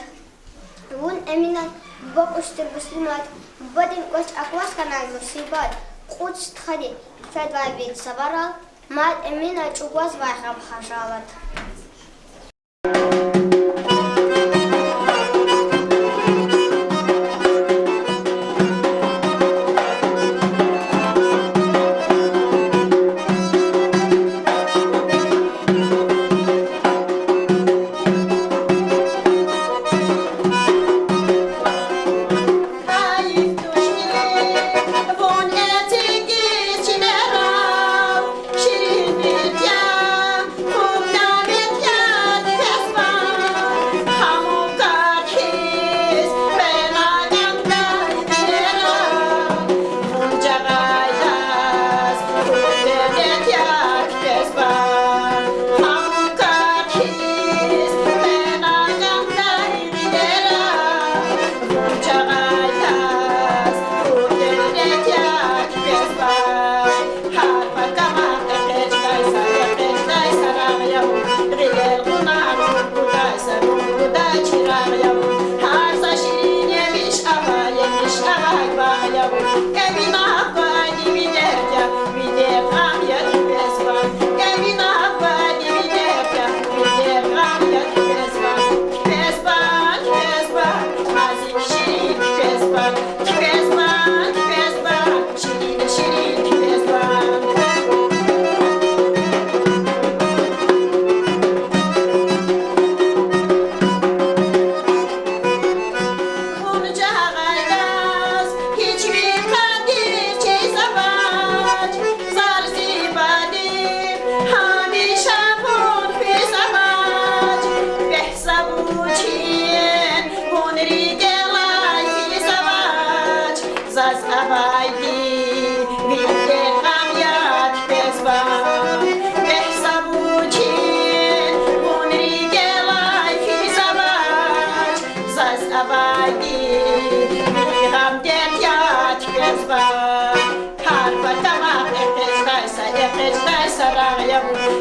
Вун Эминан буба кӀус тир, Муслимат. Бубадин кӀвач акваз хьанай мусибат, кьуд стхади федавай вич сабарал, мад Эмина чӀугвазвай гъам-хажалат.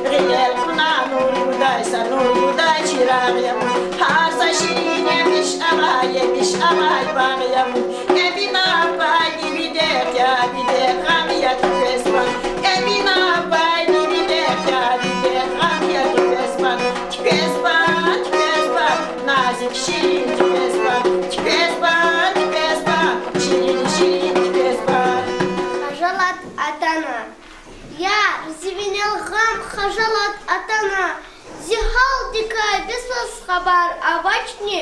Гъилер кьуна нур гудай, са нур гудай чирагъ я вун. Гьар са ширин емиш авай, емиш авай багъ я вун. Кепинав пайни виде я, виде гъам я, тупес пад. Кепинав пайни виде я, виде гъам я, тупес пад. Тупес пад, тупес пад, назик ширин тупес пад. Тупес пад, тупес пад, ширин, ширин тупес пад. Хажалат атана. Яр, зи винел гъам, хажалат атана, зи гьалдикай бес ваз хабар авачни?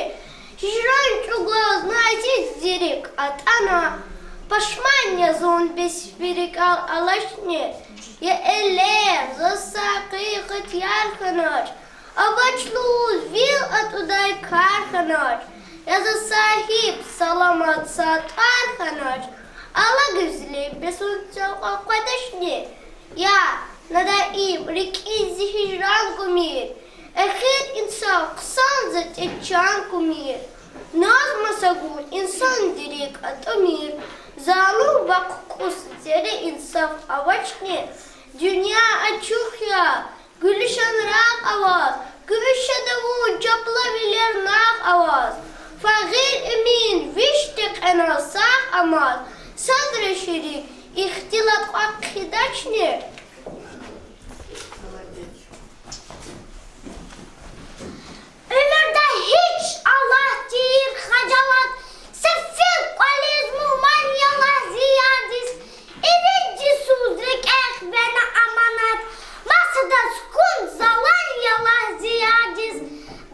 Гьижран чӀугваз назик зи рикӀ атӀана, пашман я зун, бес ви рикӀел алачни? Я элер, заз са гьакъикъат яр хьанач, авач лугьуз вил атӀудай кар хьанач, я за сагьиб саламат са тӀвар хьанач, ала гуьзлем бес вун цел къакъведачни? Я, на даим рикӀиз зи гьижран кумир, эхир инсаф хъсан за течан кумир. Наз маса гун инсанди рикӀ атӀумир, залум вахъ кӀус цери инсаф авачни? Дуьнья ачух я, гуьлуьшан рагъ аваз, гуьмуьш жеда вун, чапламвилер нагъв аваз. Фагъир Эмин виш текьена сагъ амаз, садра ширин ихтилат кьван хъийидачни? Уьмуьрда гьич Аллагь тийир хажалат, сефил кӀвализ мугьман я лагь зи ярдиз, ирид йисуз рикӀе хвена аманат, масадаз хьун залан я лагь зи ярдиз.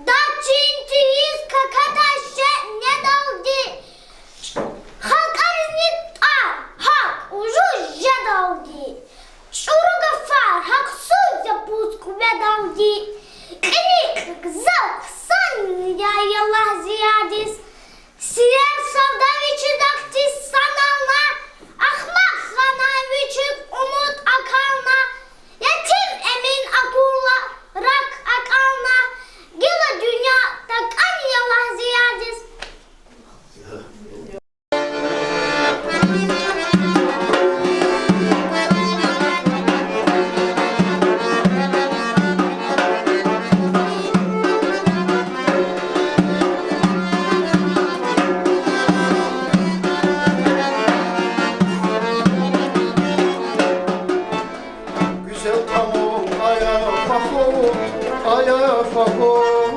Дад чин тийиз какадай шей недалди, халкьаризни тӀвар гьакӀ ужуз жедалди, чӀуру гафар гьахъсуз япуз къуведалди, кьиникь гзаф хъсан я лагь зи ярдиз. Сивер савда вичиз ахьтин санална, ахмакь хьанай вичик умуд акална, ятим Эмин акурла рак акьална, гила дуьнья такӀан я лагь зи ярдиз. Гуьзел тамум ая фагьум, ая фагьум,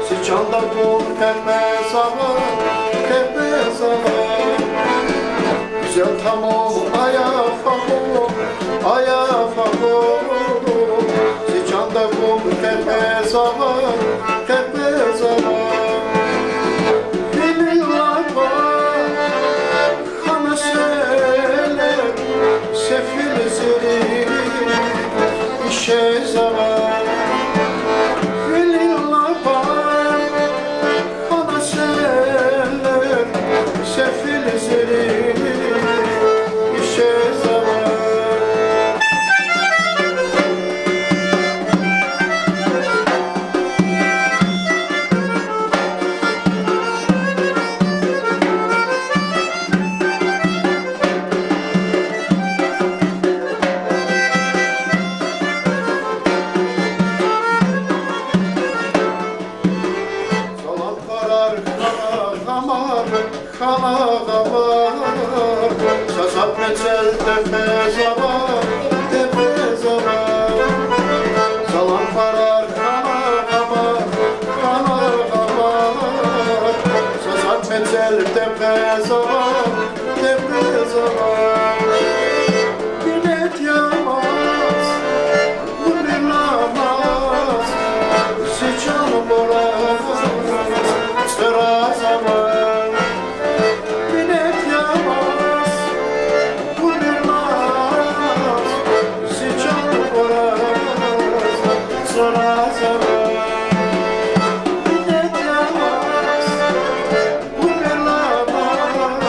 зи чанда гум къекъвезава, къекъвезава. Гуьзел тамум ая фагьум, ая фагьум, зи чанда гум къекъвезава, къекъвезава. Вилин лапа хана селер, сефил зирин ишезава. Вилин лапа хана селер, сефил зирин ишезава. Залан парар хана гъамар, хана гъамар, са затӀ мецел текъвезава, текъвезава. Залан парар хана гъамар, хана гъамар, са затӀ мецел текъвезава, текъвезава. Минет ямаз, гуьмиламаз, зи чан бураз цӀразава. Минет ямаз, гуьмиламаз, зи чан бураз цӀразава. Минет ямаз, гуьмиламаз,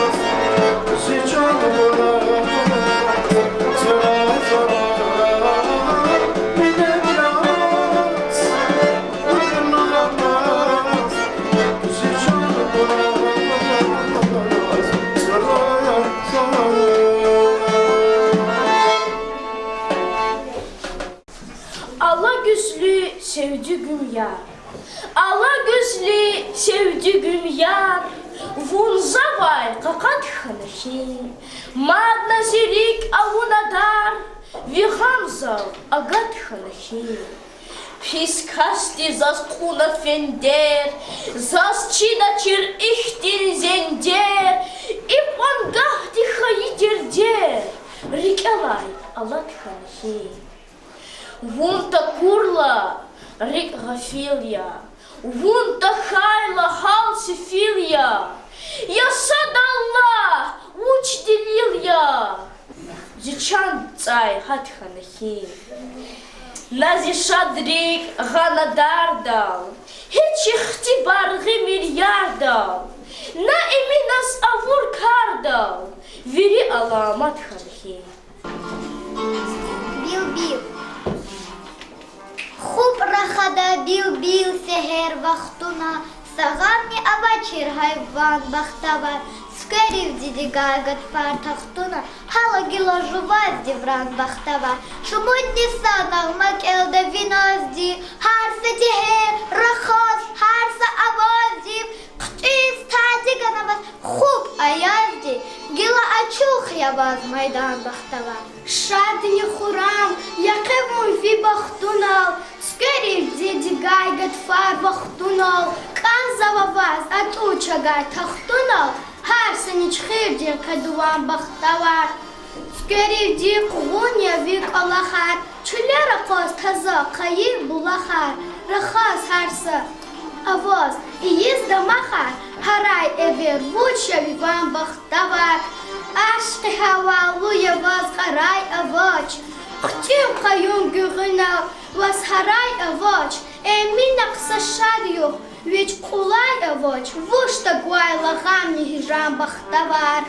яр. Алагуьзли севдигун яр, вун завай къакъат хьана хьи. Мадни зи рикӀ авуна дар, ви гъам зав агат хьана хьи. Пис касди заз кьуна фендер, заз чидачир ихьтин зендер, икьван гагьди хьайи дердер рикӀелай алат хьана хьи. Вун такурла, рикӀ гъафил я, вун тахьайла, гьал сефил я. Я сад Аллагь, вуч делил я, зи чан цӀай гьат хьана хьи. На зи шад рикӀ гъана дардал, гьич ихтибар гъимир ярдал, на Эминаз авур кардал, вири аламат хьана хьи. Билбил. Хуп рахада билбил сегьер вахтуна, са гъамни авачир гьайван бахтавар, цуькверивди дигай гатфар тахтуна, гьала гила жуваз девран бахтавар. Шумудни са нагъма кӀелда ви назди, гьар са сегьер рахаз, гьар са аваздив, хъуьтӀуьз тади гана ваз хуп аязди, гила ачух я ваз майдан бахтавар. Шадни хуррам я къе вун ви бахтунал, цуькверивди дигай гатфар вахтунал, кӀанзава ваз атӀуз чагай тахтунал, гьар са ничхирдин къе дуван бахтавар. Цуькверивди къугъун я ви кӀвалахар, чуьллер акъваз таза къайи булахар, рахаз гьар са аваз ийиз дамахар, гьарай эвер вуч я ви ван бахтавар. Ашкъи гьавалу я ваз кьарай авач, хъуьтӀуьн къаюм гуьгъуьнал ваз гьарай авач, Эминахъ са шад югъ вич кьулай авач, вуч тагвайла гъамни гьижран бахтавар.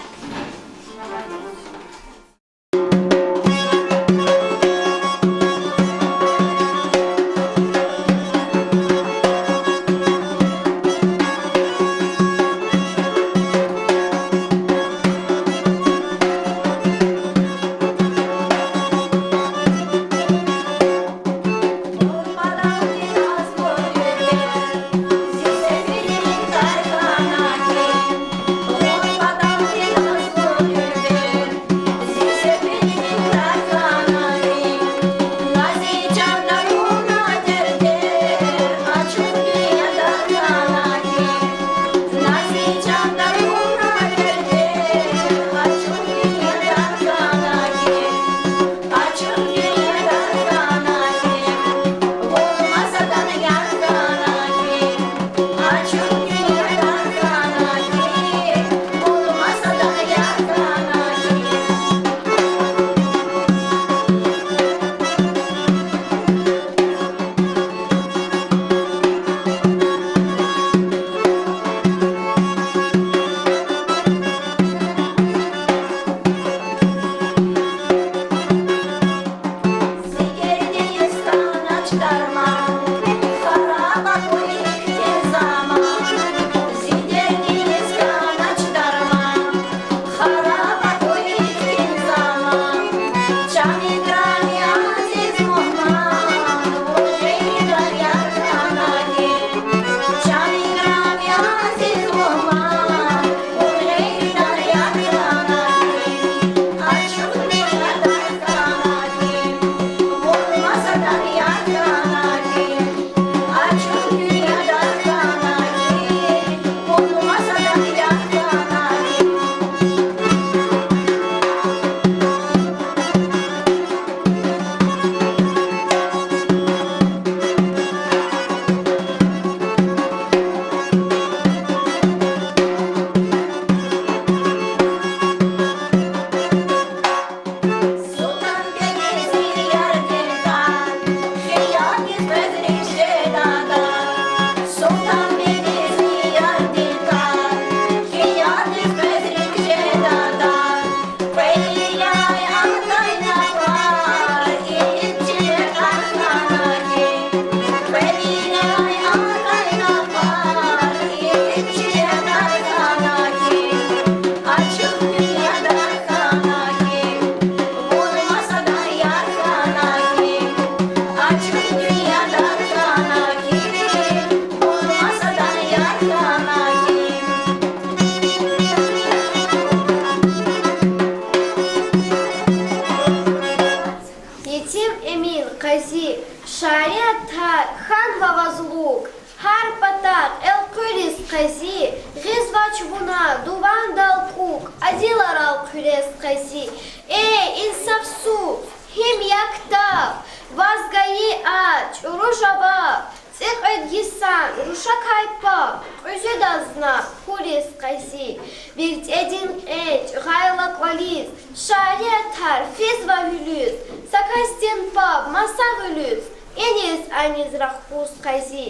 Шариатар хьанва ваз лукӀ, гьар патахъ элкъуьриз, къази, гъизвач вуна дувандал кӀукӀ, адиларал хъуьрез, къази. Эй, инсафсуз, гьим я ктаб, ваз гайи а чӀуру жаваб, цӀикьвед йисан рушакай паб, кьуьзуьдаз на хуьриз, къази. ВирцӀедин кьенкӀ гъайила кӀвализ, шариатар физва гьуьлуьз, са касдин паб маса гъуьлуьз, иниз-аниз рахкуз, къази.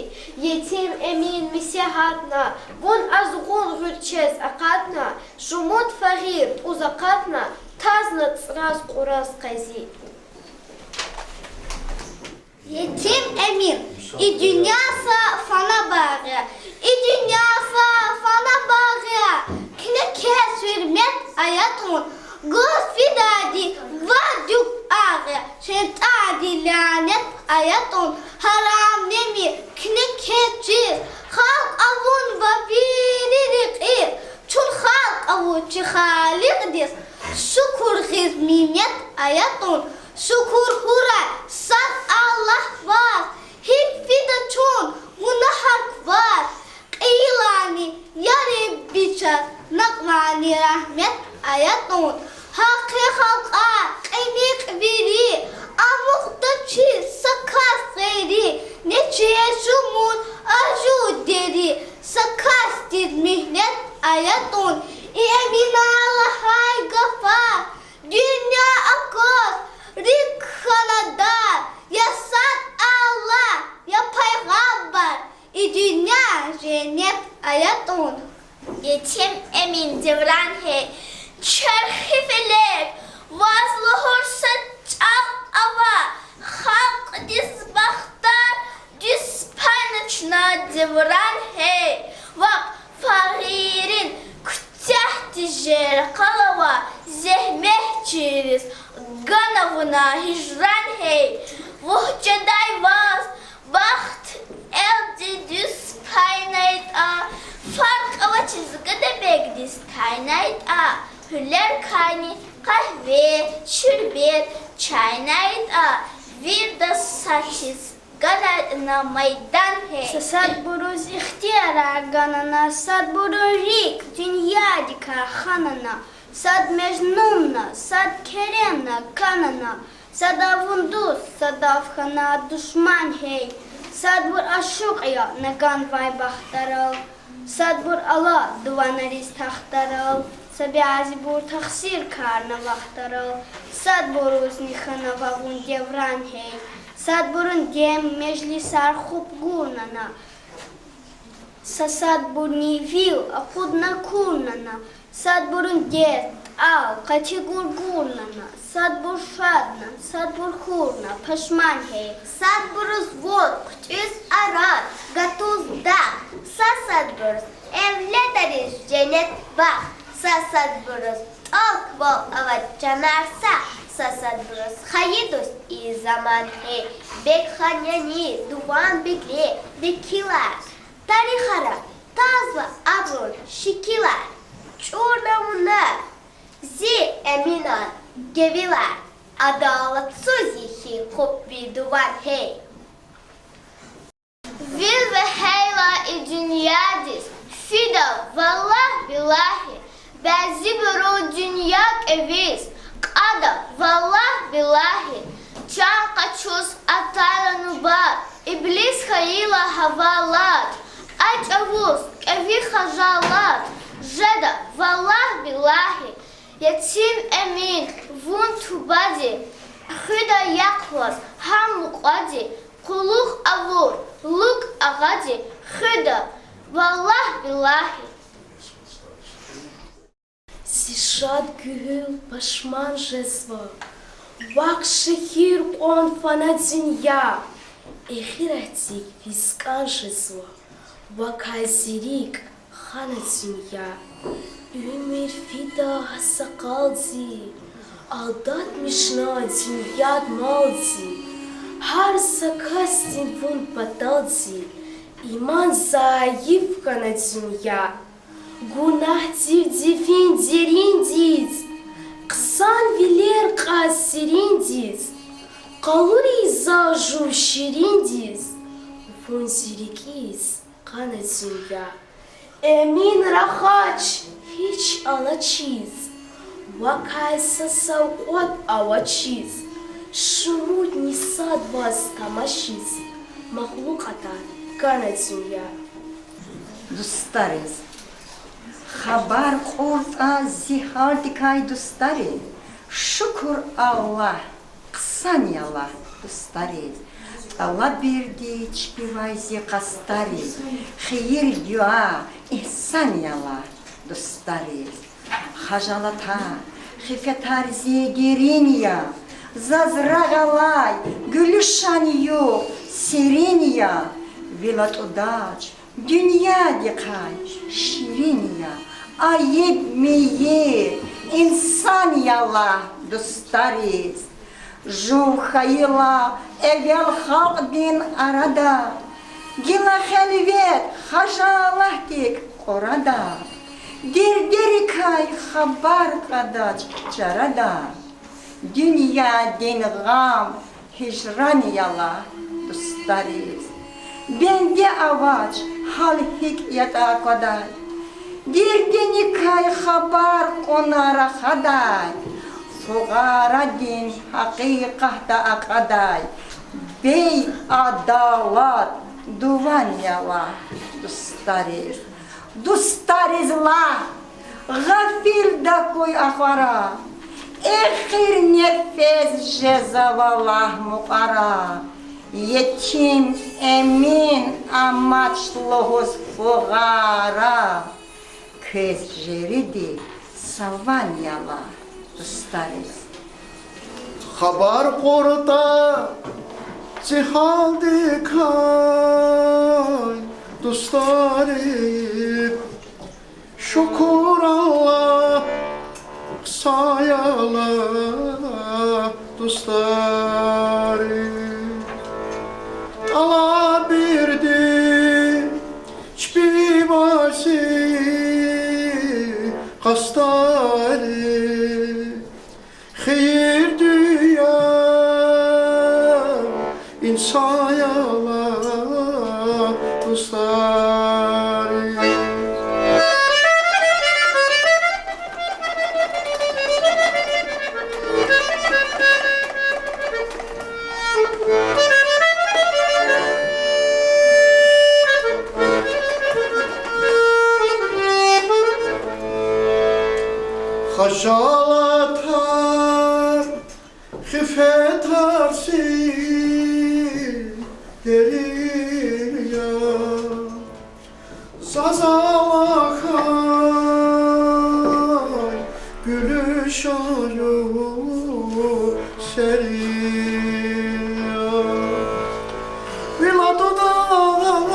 Етим Эмин меслягьатна, вун азгъун гъуьрчез акъатна, шумуд фагъир пӀуз акъатна, тазна цӀраз-кьураз, къази. Етим Эмин. И дуьнья са фана багъ я, и дуьнья са фана багъ я, куьне квез гьуьрмет, аятӀун, гуз фидайди вад юк агъ я, шейтӀандин лянет, аятӀун, гьарам неми куьне квез чиз, халкь авунва вири рекьиз, чун халкь авур чи Халикьдиз шукур гъиз, минет, аятӀун, шукур хьурай сад Аллагь ваз, гьикӀ фида чун гунагьар кваз, кьейилани, я Ребби, чаз накьвани рагьмет, аятӀун. Гьахъ я халкьар кьиникь вири, амукьда чи са кас гъейри, нече шумуд ажуз дери, са касдиз муьгьлет, аятӀун. И Эмина лагьай гафар дуьнья акваз рикӀ хьана дар: я сад Аллагь, я пайгъамбар, и дуьнья женнет, аятӀун. Етим Эмин, Девран гьей. Чархи фелек, ваз лугьуз са чӀал ава, халкьдиз бахтар дуьз пайна чна, Девран гьей. Вахъ фагъиррин куьтягь тежер къал ава, зегьметчийриз гана вуна гьижран гьей. Вуж жедай ваз бахт элди дуьз пайнайтӀа, фаркь авачиз гадабегдиз тайнайтӀа, гьуьлерикайни къагьве, шербет чайнайтӀа, вирда сатиз ганайтӀа на майдан гьей. Са садбуруз ихтиярар гана на, садбурун рикӀ дуьньядикай хана на, сад Межнун на, сад Керем на кана на, сад авун дуст, садав хьана душман гьей. Садбур ашукь я на ганвай бахтарал, садбур ала дуванариз тахтарал, са бязибур тахсиркарна вахтарал, садбурузни хьанава вун Девран гьей. Садбурун дем межлисар хупӀ гурна на, са садбурни вил акъудна курна на, садбурун дерт, тӀал къати гургурна на, садбур шадна, садбур хьурна пашман гьей. Садбуруз вун хъуьтӀуьз арад, гатуз дагъ, са садбуруз эвледариз женнет багъ, са садбуруз тӀал-квал авай чанар сагъ, са садбуруз хайи дуст ийиз заман гьей. Бегхан яни Дуванбегли векилар, тарихара тазва абурун шикилар, чӀурна вуна зи Эминан гевилар, адалатсуз я хьи хупӀ ви дуван гьей. Вил вегьейла и дуьньядиз, фида валлагь-биллагьи, бязибуру дуьнья кӀевиз кьада валлагь-биллагьи, чан къачуз атайла нубат, иблис хьайила гьавалат, а чӀавуз кӀеви хажалат жеда валлагь-биллагьи. Етим Эмин, вун тубади хуьда яхъ ваз гьам мукьвади, къуллугъ авур лукӀ агъади хуьда валлагь-биллагьи. Зи шад гуьгьуьл пашман жезва, вахъ шегьир кьван фана дуьнья, эхиратдик виз кӀан жезва, вакай зи рикӀ хана дуьнья. Уьмуьр фида гьа са къалди, алдатмишна дуьньяд малди, гьар са касдин вун паталди, иман зайиф хьана дуьнья. Гунагьдивди фин дериндиз, хъсанвилер кьаз сериндиз, къалуриз за Жув шириндиз вун зи рикӀиз къанецин я. Эмин рахач гьич алачиз, вакай са савкьват авачиз, шумудни сад ваз тамашиз, махлукьатар ганецин я. Дустариз. Хабар кьуртӀа зи гьалдикай, дустари, шукур Аллагь, хъсан я лагь, дустариз. ТӀалабирди чпивай зи къастари, хийир-дуьа, игьсан я лагь, дустариз. Хажалатар, хифетар зи дерин я, заз рагъ алай гуьлуьшан югъ серин я. Вил атӀудач дуьньядихъай ширин я, айиб, мейир, инсан я лагь, дустариз. Жув хьайила эвел халкьдин арада, гила хелвет хажалатдик кьурада, дердерикай хабар кьадач чарада. Дуьньядин гъам гьижран я лагь, дустариз. Бенде авач гьал гьикӀ ятӀа аквадай, дерденикай хабар кьуна рахадай, фугъарадин гьакъикъатда акьадай бейадалат дуван я лагь, дустариз. Дустариз лагь, гъафил тахьуй ахвара, эхир нефес жезва лагь мукьвара. Етим Эмин амач лугьуз фугъара, квез жериди са ван я лагь, дустариз. Хабар кьуртӀа зи гьалдикай, дустари, шукур Аллагь, хъсан я лагь, дустари. ТӀалабирди чпивай зи къастари, хийир-дуьа, инсан я лагь, дустари. Хажалатар, хифетар зи дерин я, заз алахьай гуьлуьшан югъ серин я. Вил атӀудач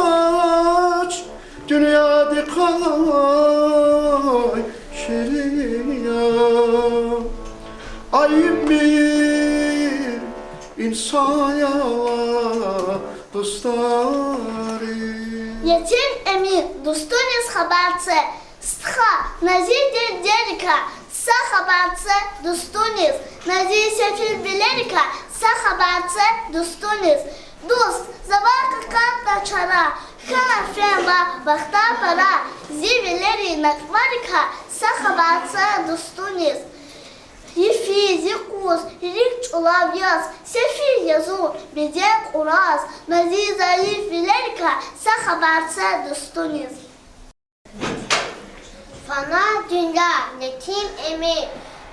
дуьньядихъай ширин я, айиб, мейир, инсан я лагь, дустари. Етим Эмин, дустуниз хабар це. Стха, на зи дердерикай са хабар це, дустуниз. На зи сефилвилерикай са хабар це, дустуниз. Дуст, завай къакъатна чара, хьана фена вахтар пара, зи вилерин накьварикай са хабар це, дустуниз. Йифиз, йикъуз, рикӀ чӀулав яз, сефил я зун, беден кьураз, на зи зайифвилерикай са хабар це, дустуниз. Фана дуьнья, Етим Эмин.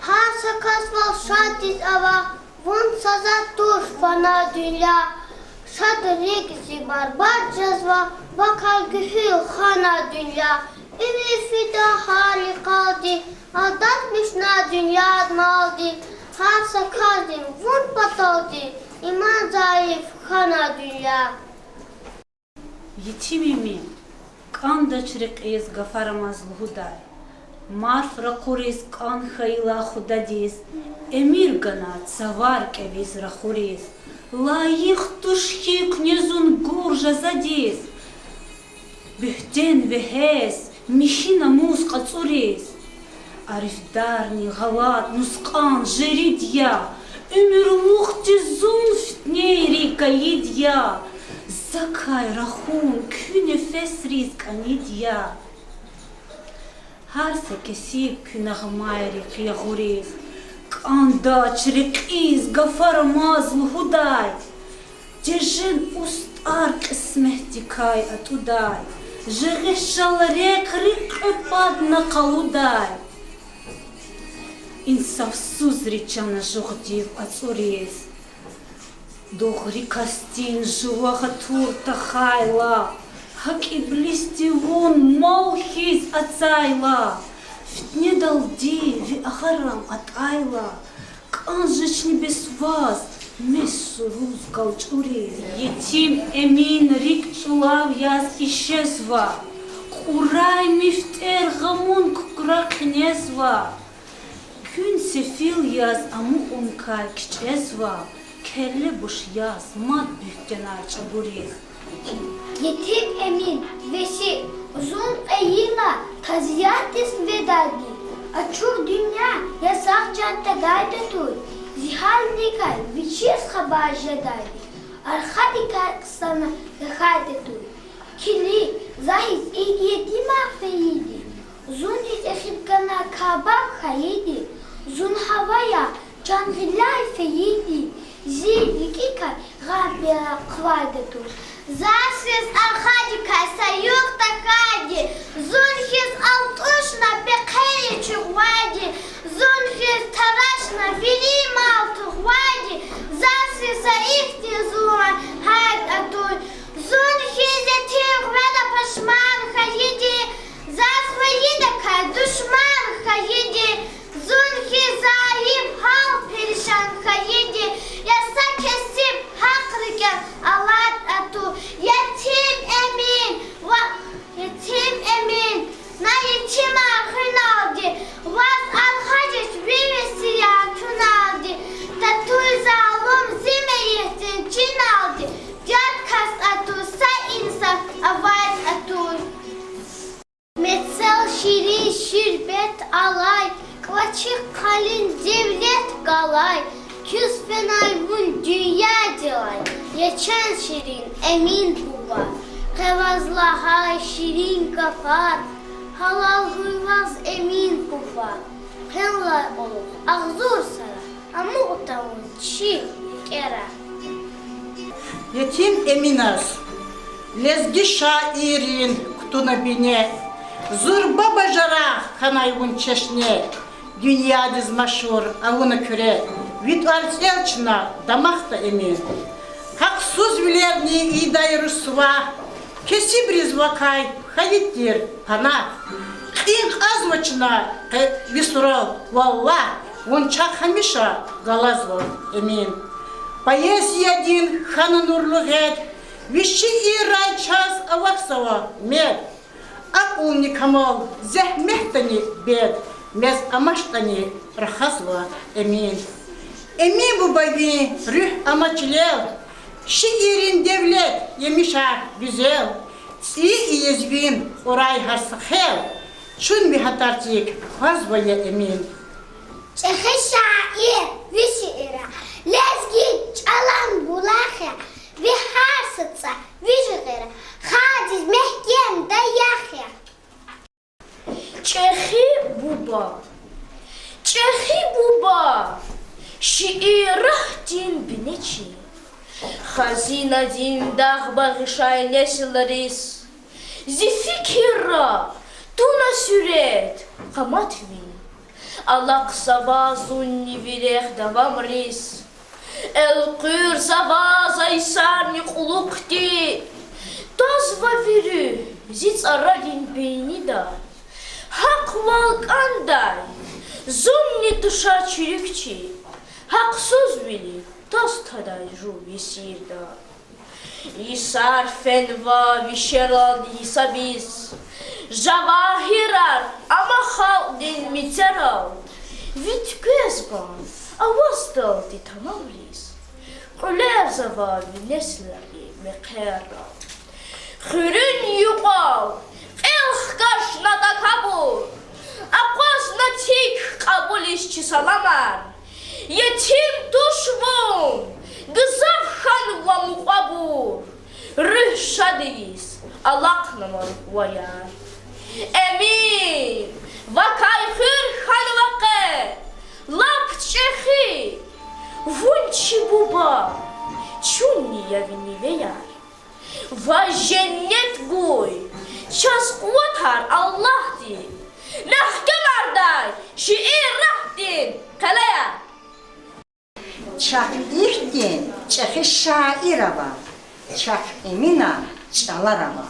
Гьар са кас вал шаддиз ава, вун са затӀ туш, фана дуьнья. Шадрик зи барбатӀ жезва, вакай гуьгьуьл хана дуьнья. Уьмуьр фида гьар йикъалди, алдатмишна дуьньяд малди. Гьар са касдин вун паталди иман зайиф хьана дуьнья. Етим Эмин, кӀандач рекьиз гафарамаз лугьудай. Марф ракъуриз кӀан хьайила Худадиз, эмир гана цавар кӀевиз рахуриз. Лайих туш хьи куьне зун гур жазадиз, буьгьтен вегьез, михьи намус кьацӀуриз. Арифдарни гъалатӀ, нускьан жерид я, Уьмуьрлухдиз зун фитнейрик кайид я, закай рахун куь нефесриз кӀанид я. Гьар са кесиб куь нагъмайрихъ ягъуриз, кӀандач рекьиз гафар амаз лугьудай, тежен устӀар кьисметдикай атӀудай, жагъишал рехъ рикӀ кьве падна къалудай. Инсафсузри чан ажугъдив ацӀуриз, дугъри касдин жува гъатур тахайла, гьакӀ иблисди вун мал хьиз ацайла, фитнедалди ви агъарам атӀайла, кӀан жечни бес ваз, мес суруз галчӀуриз. Етим Эмин рикӀ чӀулав яз ишезва, кьурай мифтер гъамун кукра хъинезва. Куьн сефил яз амукьуникай кичӀезва, келле буш яз мад буьгьтенар чӀагуриз. Етим Эмин, веси, зун кьейила тазиятдиз ведайди, ачух дуьнья ясагъ чан тагайди туй, зи гьалникай вичиз хабар жедайди, архадикай хъсана тахьайди туй. Килиг, за хьиз икӀ етимар фейиди, зун хьиз эхир кана кабаб хьайиди, зун гьавая чан гъиляй фейиди, зи рикӀикай гъам пера хъвайди туй. Заз хьиз архадикай са югъ тахьайди, зун хьиз алтӀушна пехъери чугъвайди, зун хьиз тарашна вири мал тугъвайди, заз хьиз са ихьтин зун гьайд атуй. Зун хьиз етим гъвена пашман хьайиди, заз хвейидакай душман хьайиди, зун хьиз заиф, гьал перишан хьайиди, я са кесиб гьахъ рикӀел алад атуй. Етим Эмин, ва Етим Эмин, на етимар хуьналди, ваз архадиз ви весият туналди, татуй залум зи мейитдин чиналди, яд кас атуй, са инсаф авай атуй. Мецел ширин ширбет алай, кӀвачи къалин девлет галай, куьз фенай вун дуьньядилай, я чан ширин Эмин буба. Къе ваз лагьай ширин гафар, гьалал гуй ваз, Эмин буба. Къенлай кьулухъ агъзур сара амукьда вун чи рикӀера. Етим Эминаз лезги шаиррин кутуна бине, зурба бажарагъ хьанай вун чешне, дуьньядиз машгьур авуна Куьре, ви тӀварцӀел чна дамахда, Эмин. Гьахъсузвилерни ийидай русва, кесибриз вакай хьайид тир пана. Кьин кьазва чна къе ви сурал, валлагь, вун чахъ гьамиша галазва, Эмин. Поэзиядин хьана нурлу гъед, ви шииррай чаз авахьзава мед. Акьулни камал, зегьметдани бед, мез амачтӀани рахазва, Эмин. Эмин буба, ви руьгь ама чилел, шииррин девлет, емишар гуьзел, цӀийи ийиз ви кьурай гьар са хел, чун ви гьа тӀварцӀик квазва, я Эмин. ЧӀехи шаир, ви шиира лезги чӀалан булах я, ви гьар са цӀай ви жигъира хайидиз мягькем даях я. ЧӀехи буба. ЧӀехи буба, шииратдин бине чи, хазинадин дагъ багъишай несилриз. Зи фикирра туна суьрет, къамат ви, алахъзава зунни ви рехъ давамриз. Элкъуьрзава за йисарни кьулухъди, тазва ви руьгь зи цӀарарин бейнида. Гьахъвал кӀандай зунни туша чуьруьк чи, гьахъсузвилик таз тадай жув есирда. Йисар фенва ви шералди гьисабиз, жавагьирар ама халкьдин мецерал, ви туьквез кван аваздалди тамамриз, кьуьлерзава ви несилар ви мехъерал. Хуьруьн юкьвал кьил хкажна такабур, акъвазна цик кьабулиз чи саламар. Етим туш вун, гзаф хьанва мукьвабур, руьгь шад ийиз алахънава ваяр. Эмин, вакай хуьр хьанва къе, лап чӀехи, вун чи буба, чунни я ви нивеяр. Ваз женнет гуй, чаз къуватар Аллагьди, мягькемардай шиир рагьдин къелеяр. Чахъ ихьтин чӀехи шаир ава, чахъ Эмина чӀалар ава.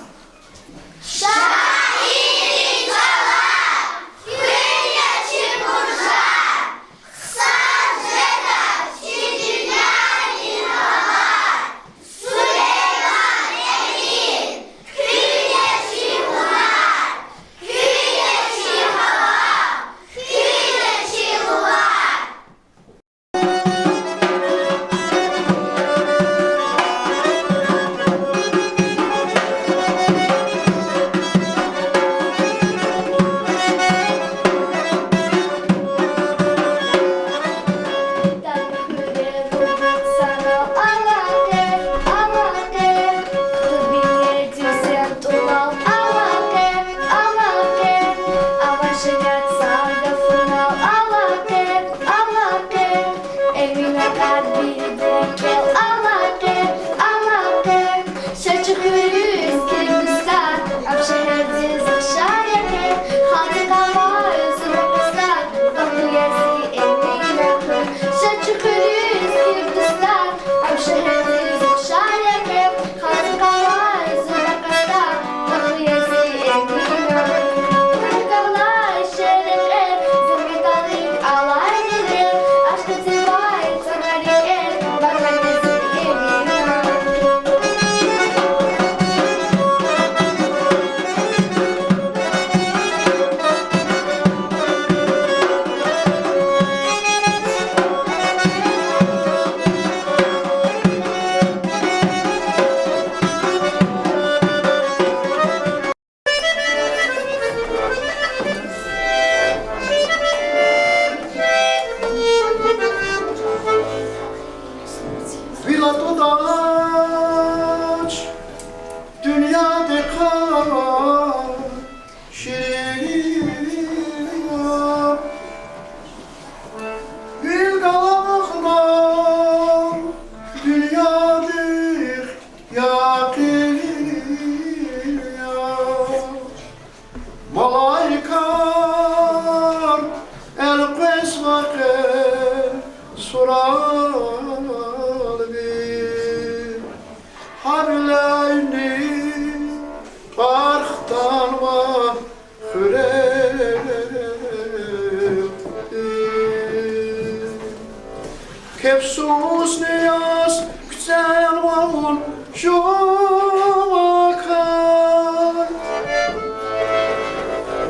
Вил атӀудач дуьньядихъай ширин я, вил галахъна дуьньядихъ якъин я. Малаикар элкъвезва къе сурал ви, гьар вилерин тӀвар хтанва хуьрел. Кефсуз яз куьцелва вун жувакай,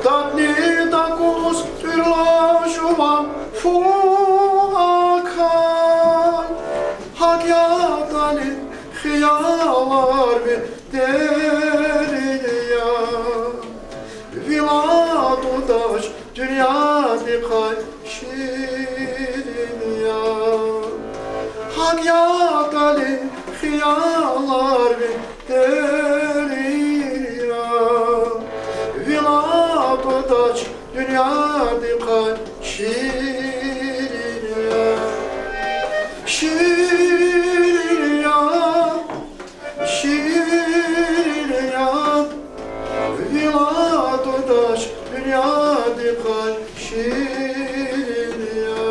дадни дакӀуз тӀуьрла жуван фуакай. ГьакӀ ятӀани хиялар ви дерин я, вил атӀудач дуьньядихъай ширин я. ГьакӀ ятӀани хиялар ви дерин я, вил атӀудач дуьньядихъай ширин я. Ширин я, ширин я, вил атӀудач дуьньядихъай ширин я.